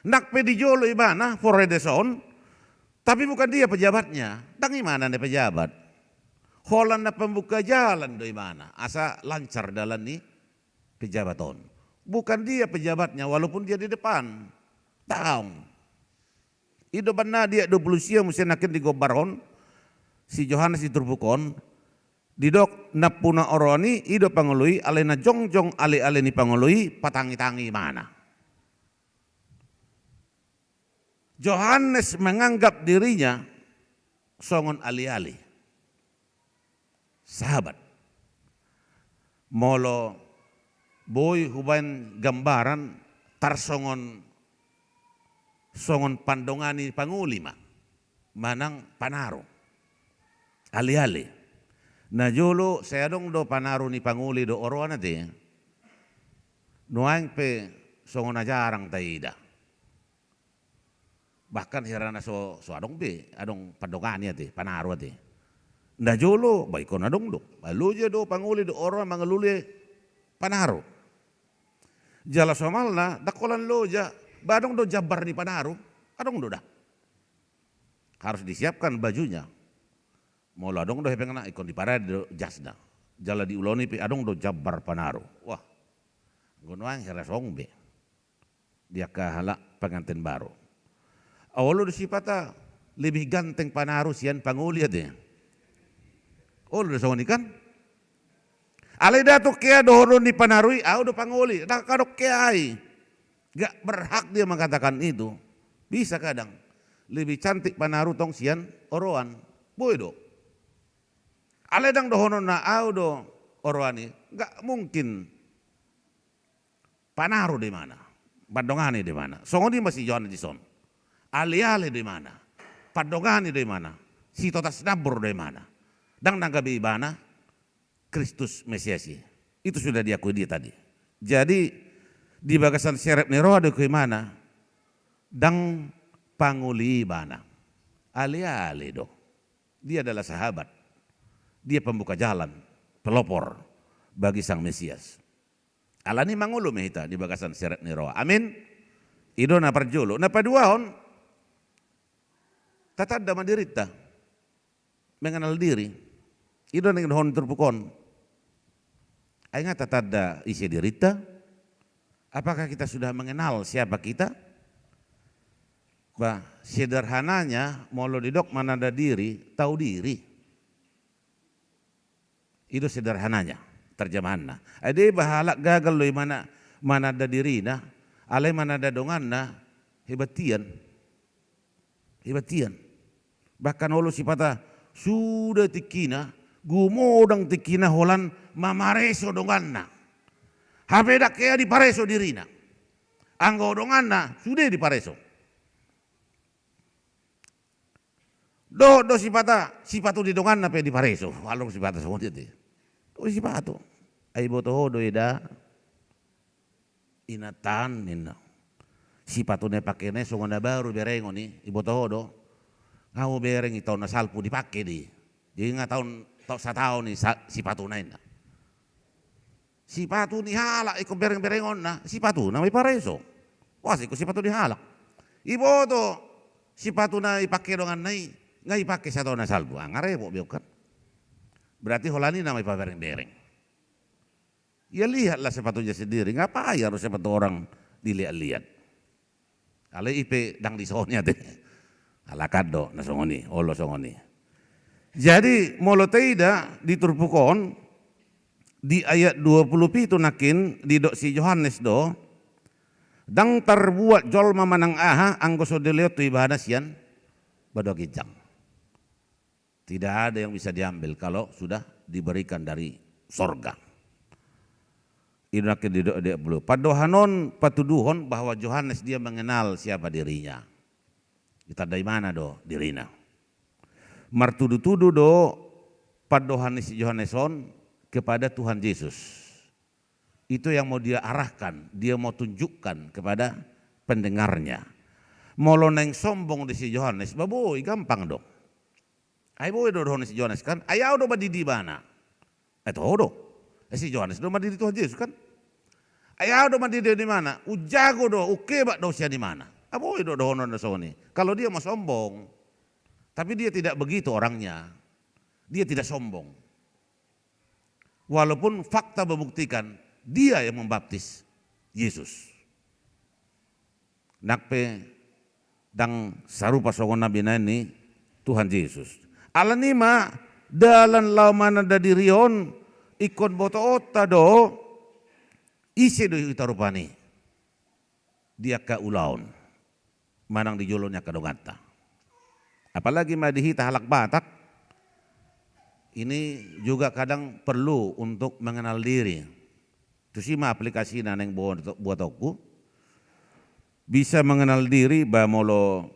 Nang pe di jolo ibana Forredes on, tapi bukan dia pejabatnya. Ndang ibana na pejabat. Holan na pembuka jalan do ibana, asa lancar dalan ni pejabat on. Bukan dia pejabatnya, walaupun dia di depan. Daong. I do umbahen na di ayat dua pulu sia muse nangkin digombarhon si Johannes di turpuk on, didok nampuna oroan i, i do pangolu i, alai na jongjong aleale ni pangolu i, patangitangi ibana. Johannes menganggap dirinya songon aleale. Sahabat. Molo boi hubaen gambaran tarsongon, songon pandongani pangoli ma. Manang panaru. Aleale. Na jolo sai adong do panaru ni pangoli dohot oroan ate. Nuaeng pe songon na jarang taida. Bahkan hira na so, so adong be, adong pandongani ate, panaru ate. Na jolo, ba ingkon adong do. Ba loja do pangoli dohot oroan mangalului panaru. Jala somalna, ndang holan loja, ba adong do jambar ni panaru, adong do da. Harus disiapkan bajunya. Molo adong do hepengna, ingkon diparade do jasna. Jala diulahon i pe adong do jambar panaru. Wah, anggo nuaeng hira songon be. Di angka halak pengantin baru. Olo do sipata lebih ganteng panaru sian pangoli ate. Olo do songon i kan? Alai ndada tung hea dohonon ni panaru i, au do pangoli. Ndang adong hea i. Gak berhak dia mengatakan itu. Bisa kadang. Lebih cantik panaru tong sian oroan. Boi do. Alai ndang dohononna au do oroan i. Gak mungkin. Panaru do ibana, pandongani do ibana. Songon i ma si Johannes dison. Aleale do ibana, pandongani do ibana. Sitotas nambur do imana. Ndang na gabe ibana Kristus Mesias i. Itu sudah diakui dia tadi. Jadi di bagasan serep ni roha do ikut imana, ndang pangoli ibana. Ale-ale do. Dia adalah sahabat. Dia pembuka jalan, pelopor bagi Sang Mesias. Alani mangolu ma hita di bagasan serep ni roha. Amin. I do na parjolo. Na paduahon, tatanda ma dirinta. Mengenal diri. I do na nidokhon turpuk on. Ai nga tatanda ise dirinta? Apakah kita sudah mengenal siapa kita? Bah, sederhananya, molo didok mananda diri, tahu diri. I do sederhananya terjemahanna. Ai deba halak gagal do imana mananda dirina, alai mananda donganna, hebat hian. Hebat hian. Bahkan olo sipata suda tingkina, gumodang tingkina holan mamareso donganna. Hape ndang hea dipareso dirina. Anggo donganna sude dipareso. Dohot do sipata, sipatu ni donganna pe dipareso. Along sipata songon dia te. Dohot sipatu. Ai boto ho do eda. Inatan ninna. Sipatu na ipakena i songon na baru berengon i, iboto ho do. Nga hubereng i taon na salpu dipake do i. Jadi nga taon, taon sataon i sa-, sipatuna inna. Sipatu ni halak ingkon bereng-berengonna, sipatuna ma ipareso. Wah, ingkon sipatu ni halak. Iboto sipatu na ipake donganna i, nga ipake sataon na salpu. Ah, nga repot be on kan. Berarti holan i nama ipabereng-bereng. Ya lihatlah sepatunya sendiri, ngapain harus sepatu orang dilihat-lihat. Alai i pe ndang dison i ate. Halak an do na songon i, olo songon i. Jadi molo taida di turpuk on, di ayat dua puluh pitu nangkin didok si Johannes do, ndang tarbuat jolma manang aha anggo so dilehon tu ibana sian banua ginjang. Tidak ada yang bisa diambil kalau sudah diberikan dari sorga. I do nangkin didok di ayat dua puluh. Pandohan on patuduhon bahwa Johannes dia mengenal siapa dirinya. Ditanda imana do dirina. Martudu-tudu do pandohan ni si Johannes on kepada Tuhan Yesus. Itu yang mau dia arahkan, dia mau tunjukkan kepada pendengarnya. Molo naeng sombong di si Johannes, ba boi, gampang do. Ai boi do dohonon si Johannes kan, ai au do mandidi ibana. Ai toho do. Ai si Johannes do mandidi Tuhan Yesus kan. Ai au do mandidi ibana, umjago do, umhebat do sian ibana. Ai boi do dohonon na songon i. Kalau dia mau sombong. Tapi dia tidak begitu orangnya. Dia tidak sombong. Walaupun fakta membuktikan dia yang membaptis Yesus. Nang pe ndang sarupa songon na binahen ni Tuhan Jesus. Alani i ma dalan laho mananda diri on ingkon botoonta do ise do hita rupani di angka ulaon manang di jolo ni angka donganta. Apalagi ma di hita halak Batak, ini juga kadang perlu untuk mengenal diri. Tusi ma aplikasina naeng buat, buatonku. Bisa mengenal diri ba molo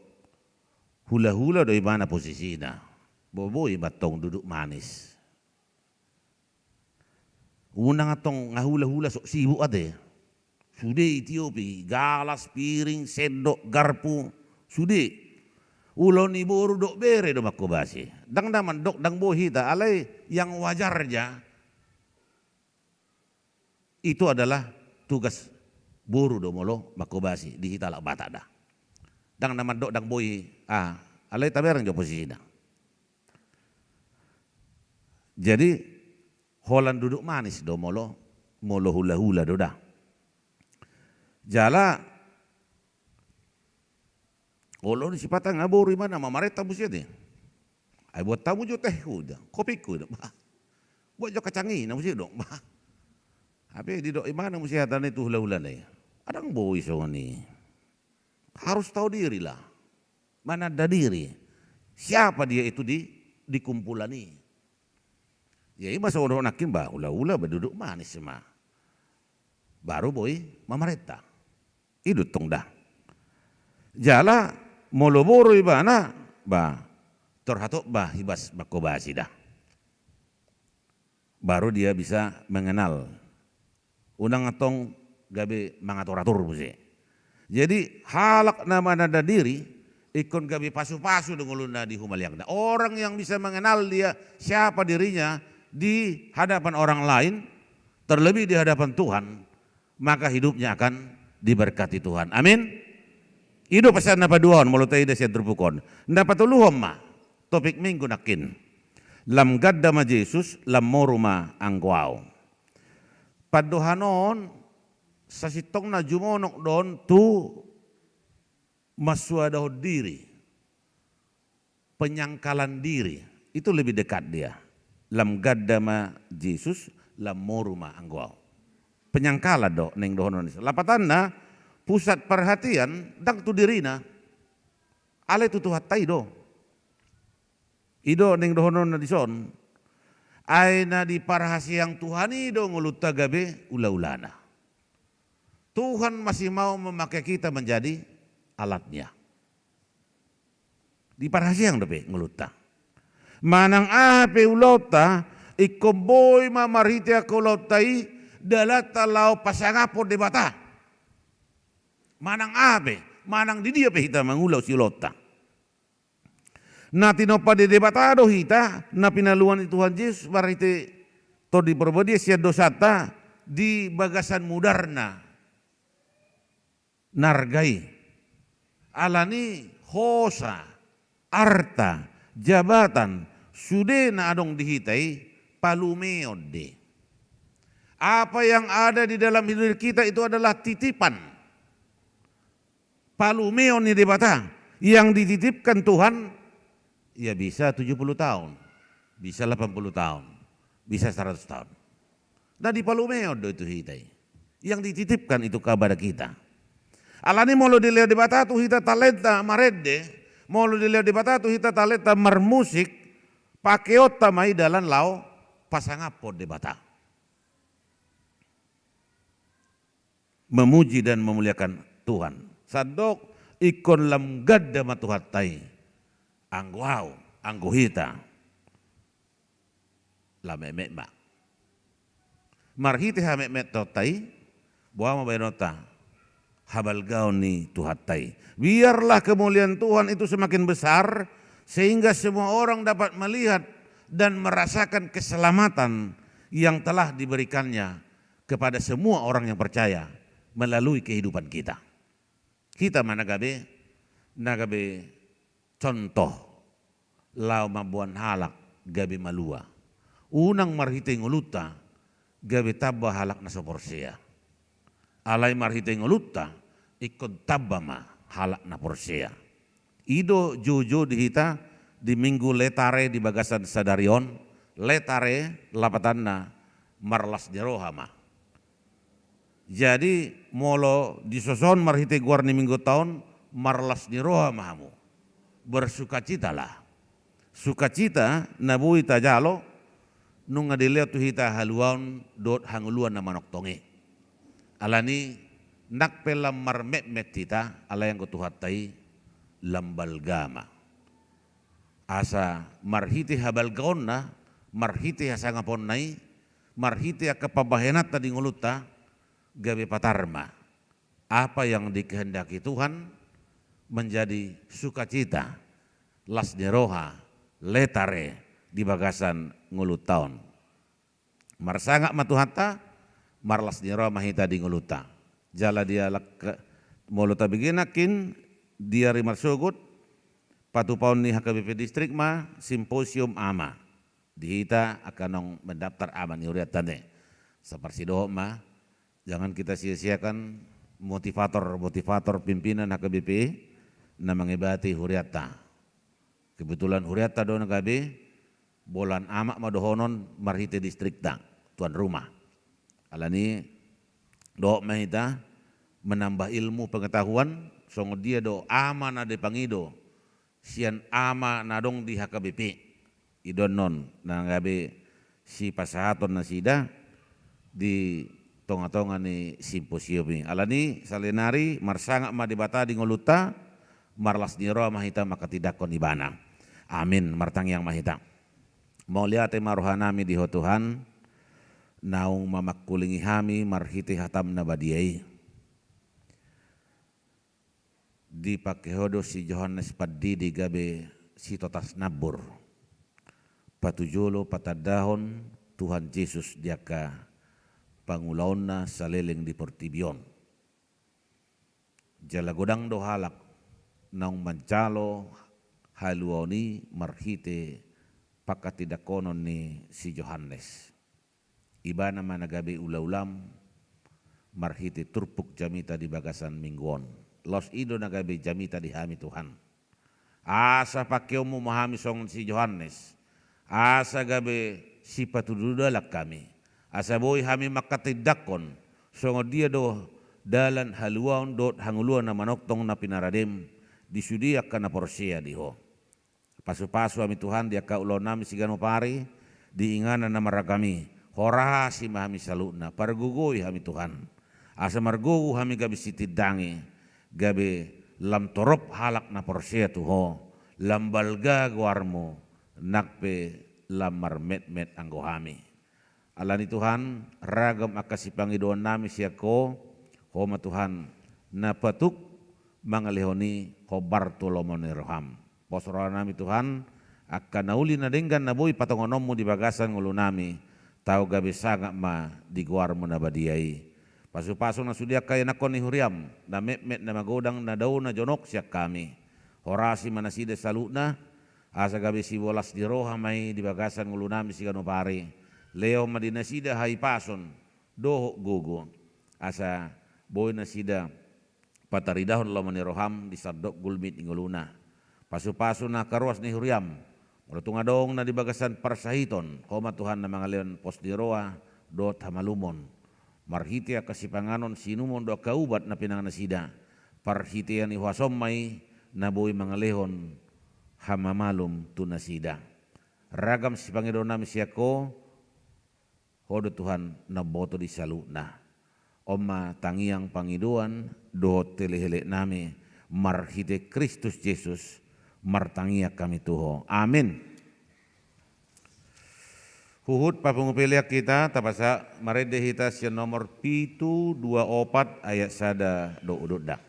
hula-hula do ibana posisina. Boi-boi mantong duduk manis. Unang antong nga hula-hula sok sibuk ate. Sude itiopi, galas, piring, sendok, garpu, sude. Ulaon ni boru dohot bere do mangkobasi. Ndang na mandok ndang boi hita, alai yang wajarnya itu adalah tugas boru do molo mangkobasi di hita halak Batak da. Ndang na mandok ndang boi, ah, alai tabereng jo posisina. Jadi holan duduk manis do molo, molo hula-hula do da. Jala olo ni sipata nga boru ibana mamarenta muse ate. Ai buat hamu jo tehhu da, kopingku da. Bah. Buat jo kacangina muse do. Bah. Hape didok ibana muse hata ni tu hula-hulana i. Ndang boi songon i. Harus tahu diri lah. Mananda diri. Siapa dia itu di, di kumpulan i. Ya i ma songon nangkin ba hula-hula ba duduk manis ma. Baru boi mamarenta. I do tong da. Jala molo boru ibana ba Torhatop ba hibas mangkobasi da. Baru dia bisa mengenal. Unang antong gabe mangatur-atur muse. Jadi halak na mananda diri ingkon gabe pasu-pasu do ngoluna di humaliangna. Orang yang bisa mengenal dia siapa dirinya di hadapan orang lain, terlebih di hadapan Tuhan, maka hidupnya akan diberkati Tuhan. Amin. I do pesan na paduahon, molo taida sian turpuk on. Na patoluhon ma topik minggu nangkin. Lam ganda ma Jesus, lam moru ma anggo au. Pandohan on sasintongna jumonok do on tu mansuadahon diri, penyangkalan diri, itu lebih dekat dia. Lam ganda ma Jesus, lam moru ma anggo au. Penyangkalan do naeng dohonon. Lapatanna, pusat perhatian ndang tu dirina. Alai tu Tuhanta i do. I do naeng dohononna dison. Ai na diparhaseang Tuhan i do ngolunta gabe ula-ulana. Tuhan masih mau memakai kita menjadi alatnya. Diparhaseang dope ngolunta. Manang aha pe ulaonta, ingkon boi ma marhite angka ulaonta i dalanta laho pasangaphon Debata. Manang aha pe, manang di dia pe hita mangula siulaonta. Na tinompa ni Debata do hita, na pinaluan ni Tuhan Jesus marhite Tondi Porbadia sian dosanta di bagasan mudarna na arga i. Alani hosa, arta, jabatan, sude na adong di hita i palumeon do i. Apa yang ada di dalam diri kita itu adalah titipan. Palumeon ni Debata yang dititipkan Tuhan, ya bisa tujuh puluh tahun, bisa delapan puluh tahun, bisa seratus tahun. Na dipalumeon do i tu hita i. Yang dititipkan itu kepada kita. Alani molo dilehon Debata tu hita talenta marende, molo dilehon Debata tu hita talenta marmusik, pakeonta ma i dalan laho pasangaphon Debata. Memuji dan memuliakan Tuhan. Sandok ingkon lam ganda ma Tuhanta i. Anggo au, anggo hita. Lam metmet ma. Marhite hametmetonta i, boha ma baenonta? Habalgaon ni Tuhanta i. Biarlah kemuliaan Tuhan itu semakin besar, sehingga semua orang dapat melihat dan merasakan keselamatan yang telah diberikannya kepada semua orang yang percaya melalui kehidupan kita. Hita ma na gabe, na gabe contoh laho mamboan halak gabe malua. Unang marhite ngolunta gabe tamba halak na so porsea. Alai marhite ngolunta ingkon tamba ma halak na porsea. I do joujou di hita di Minggu Laetare di bagasan sadari on. Laetare lapatanna marlas ni roha ma. Jadi molo disoson marhite goar ni Mingguta on, marlas ni roha ma hamu. Bersukacitalah. Sukacita na boi tajalo nunga dilehon tu hita haluaon dohot hangoluan na manongtong i. Alani nang pe lam marmetmet hita, alai anggo Tuhanta i lam balga ma. Asa marhite habalgaonna, marhite hasangaponna i, marhite angka pambahenanta di ngolunta, gabe patar ma. Apa yang dikehendaki Tuhan menjadi sukacita, las ni roha, laetare di bagasan ngolunta on. Marsangap ma Tuhanta, marlas ni roha ma hita di ngolunta. Jala dialap, molo tabege nangkin di ari marsogot, patupaon ni H K B P distrik ma simposium ama. Di hita angka naung mendaftar ama ni hurianta ate. Saparsidohot ma, jangan kita sia-siakan motivator-motivator pimpinan H K B P na mangebati hurianta. Kebetulan hurianta do na gabe, bolan ama ma dohonon marhite distrikta, tuan rumah. Alani dohot ma hita menambah ilmu pengetahuan, songon dia do ama na dipangido sian ama na adong di H K B P. I do annon na gabe sipasahaton nasida di tonga-tonga ni simposium i. Alani sahali nari marsangap ma Debata di ngolunta, marlas ni roha ma hita manghatindanghon Ibana. Amin. Martangiang ma hita. Mauliate ma rohanami di Ho Tuhan, naung mamangkulingi hami marhite hataM na badia i. Dipake Ho do si Johannes Pandidi gabe sitotas nambur, patujolo patandahon Tuhan Jesus di angka pangulaonna saleleng di portibi on. Jala godang do halak naung manjalo haluaon i marhite panghatindanghonon ni si Johannes. Ibana ma na gabe ulaulaM marhite turpuk jamita di bagasan minggu on. Laos i do na gabe jamita di hami, Tuhan. Asa pangkeonMu ma hami songon si Johannes, asa gabe sipatudu dalan hami, asa boi hami manghatindanghon songon dia do dalan haluaon dohot hangoluan na manongtong na pinaradeM di sude angka na porsea di Ho. Pasupasu hami, Tuhan, di angka ulaonnami siganup ari, di inganan na marragam i. Horasi ma hami saluhutna, pargogoi hami, Tuhan, asa margogo hami gabe sitindangi, gabe lam torop halak na porsea tu Ho, lam balga goarMu, nang pe lam marmetmet anggo hami. Alani, Tuhan, ragam angka sipangidoannami sian Ho, Ho ma, Tuhan, na patuk mangalehon i hombar tu lomo ni rohaM. Pos rohanami, Tuhan, angka na uli na denggan na boi patongononMu di bagasan ngolunami, tau gabe sangap ma di goarMu na badia i. Pasupasu na sude angka ianakhon ni huriaM, na metmet, na magodang, na dao, na jonok sian hami. Horasi ma nasida saluhutna, asa gabe sibolas ni roha ma i di bagasan ngolunami siganup ari. Lehon ma di nasida hahipason dohot gogo, asa boi nasida pataridahon lomo ni rohaM di sandok gulmit ni ngoluna. Pasupasu na angka ruas ni huriaM, molo tung adong na di bagasan parsahiton, Ho ma, Tuhan, na mangalehon pos ni roha dohot hamalumon. Marhite angka sipanganon siinumon dohot angka ubat na pinangan nasida, parhitean ni huasaM ma i na boi mangalehon hamamalum tu nasida. Ragam sipangidoannami sian Ho, Ho do, Tuhan, na umboto di saluhutna. On ma tangiang, pangidoan dohot heleheleknami, marhite Kristus Jesus martangiang hami tu Ho. Amin. Huhut papungu pelean hita, tapasahat marende hita sian nomor pitu dua opat ayat sada dohot udutna.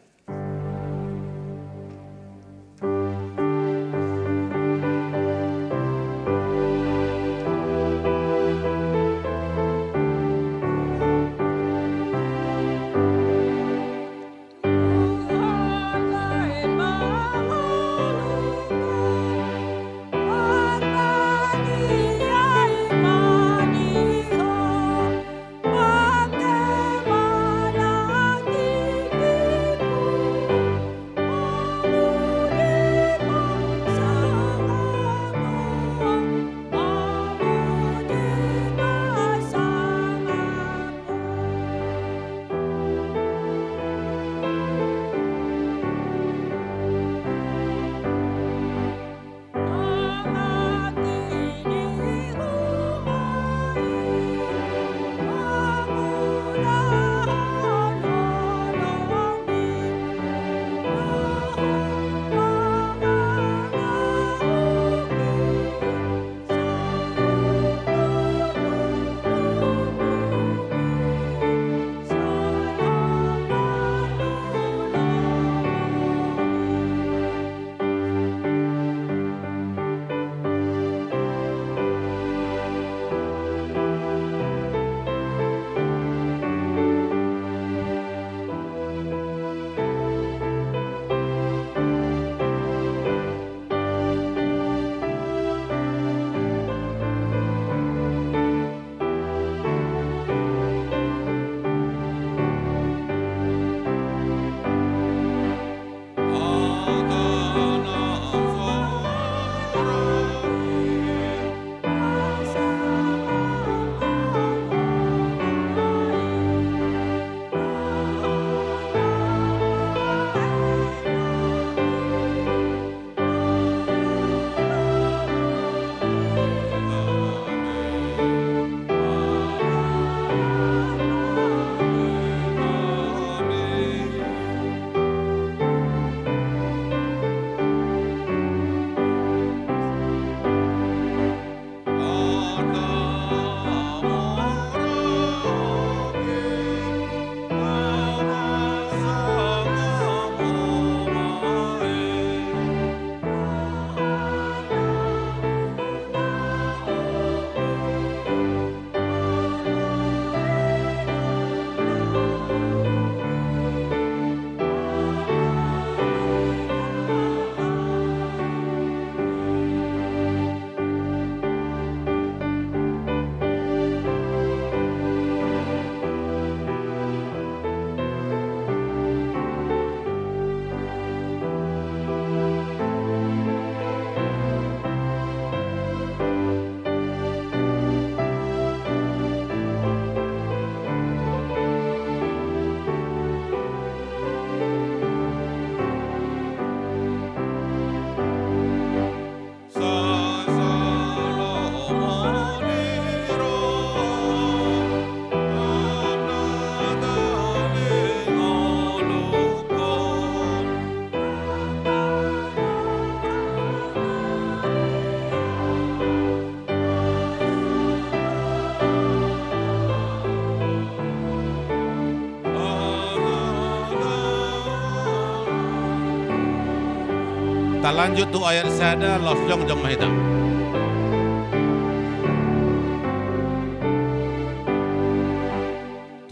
Lanjut tu ayat sada, laos jongjong ma hita.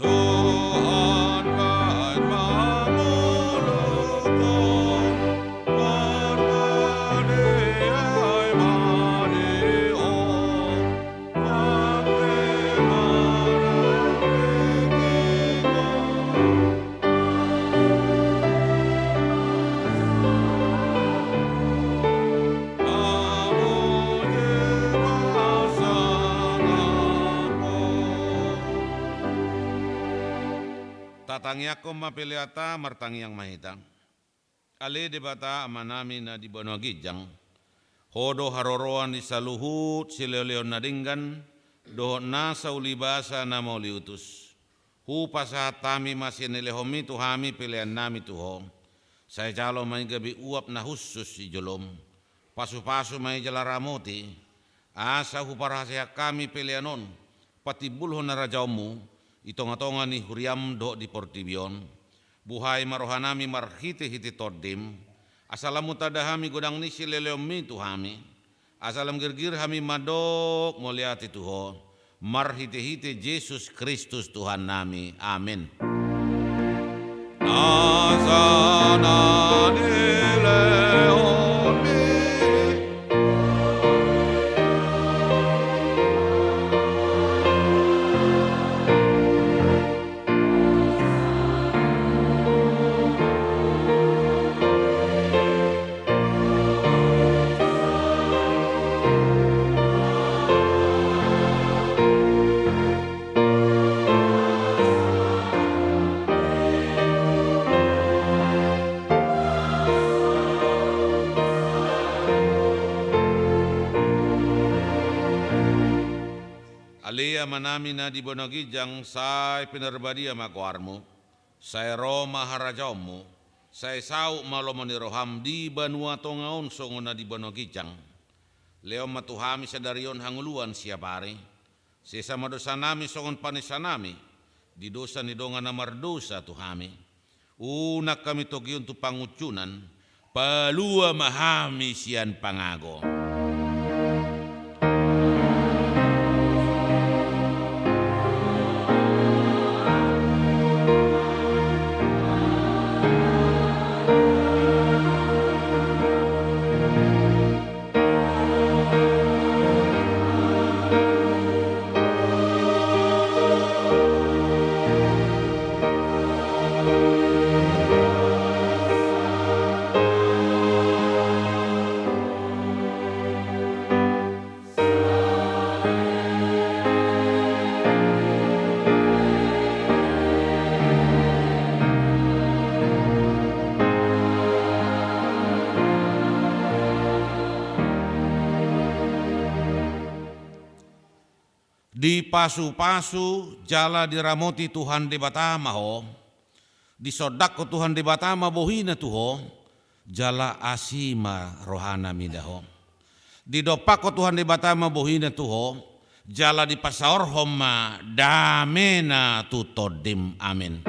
Tuhan baen mangoluhon, parpadiai ma di Ho. Tatangiangkon ma peleanta, martangiang ma hita. Ale Debata Amanami na di banua ginjang, Ho do haroroan ni saluhut sileoleon na denggan, dohot nasa ulibasa na mauliutus. Hupasahat hami ma sian na nilehonMi tu hami peleannami tu Ho. Sai jalo ma i gabe uap na hushus di joloM. Pasupasu ma i jala ramoti, asa huparhaseang hami pelean on patimbulhon harajaonMu di tongatonga ni huriaM dohot di portibi on. Buhai ma rohanami marhitehite TondiM, asa lam hutanda hami godang ni sileoleonMi tu hami, asa lam girgir hami mandok mauliate tu Ho, marhitehite Jesus Kristus Tuhannami. Amen. Nasa na nilehonMi. Ale Amanami na di banua ginjang, sai pinarbadia ma goarMu. Sai ro ma harajaonMu. Sai saut ma lomo ni rohaM di banua tonga on songon na di banua ginjang. Lehon ma tu hami sadari on hangoluan siap ari. Sesa ma dosanami songon panesanami di dosa ni dongan na mardosa tu hami. Unang hami togihon tu pangunjunan, palua ma hami sian pangago. Dipasupasu jala diramoti Tuhan Debata ma ho. Disondangkon Tuhan Debata ma bohiNa tu ho, jala asi ma rohaNa mida ho. Didompakkon Tuhan Debata ma bohiNa tu ho, jala dipasaorhon ma dameNa tu tondim. Amen.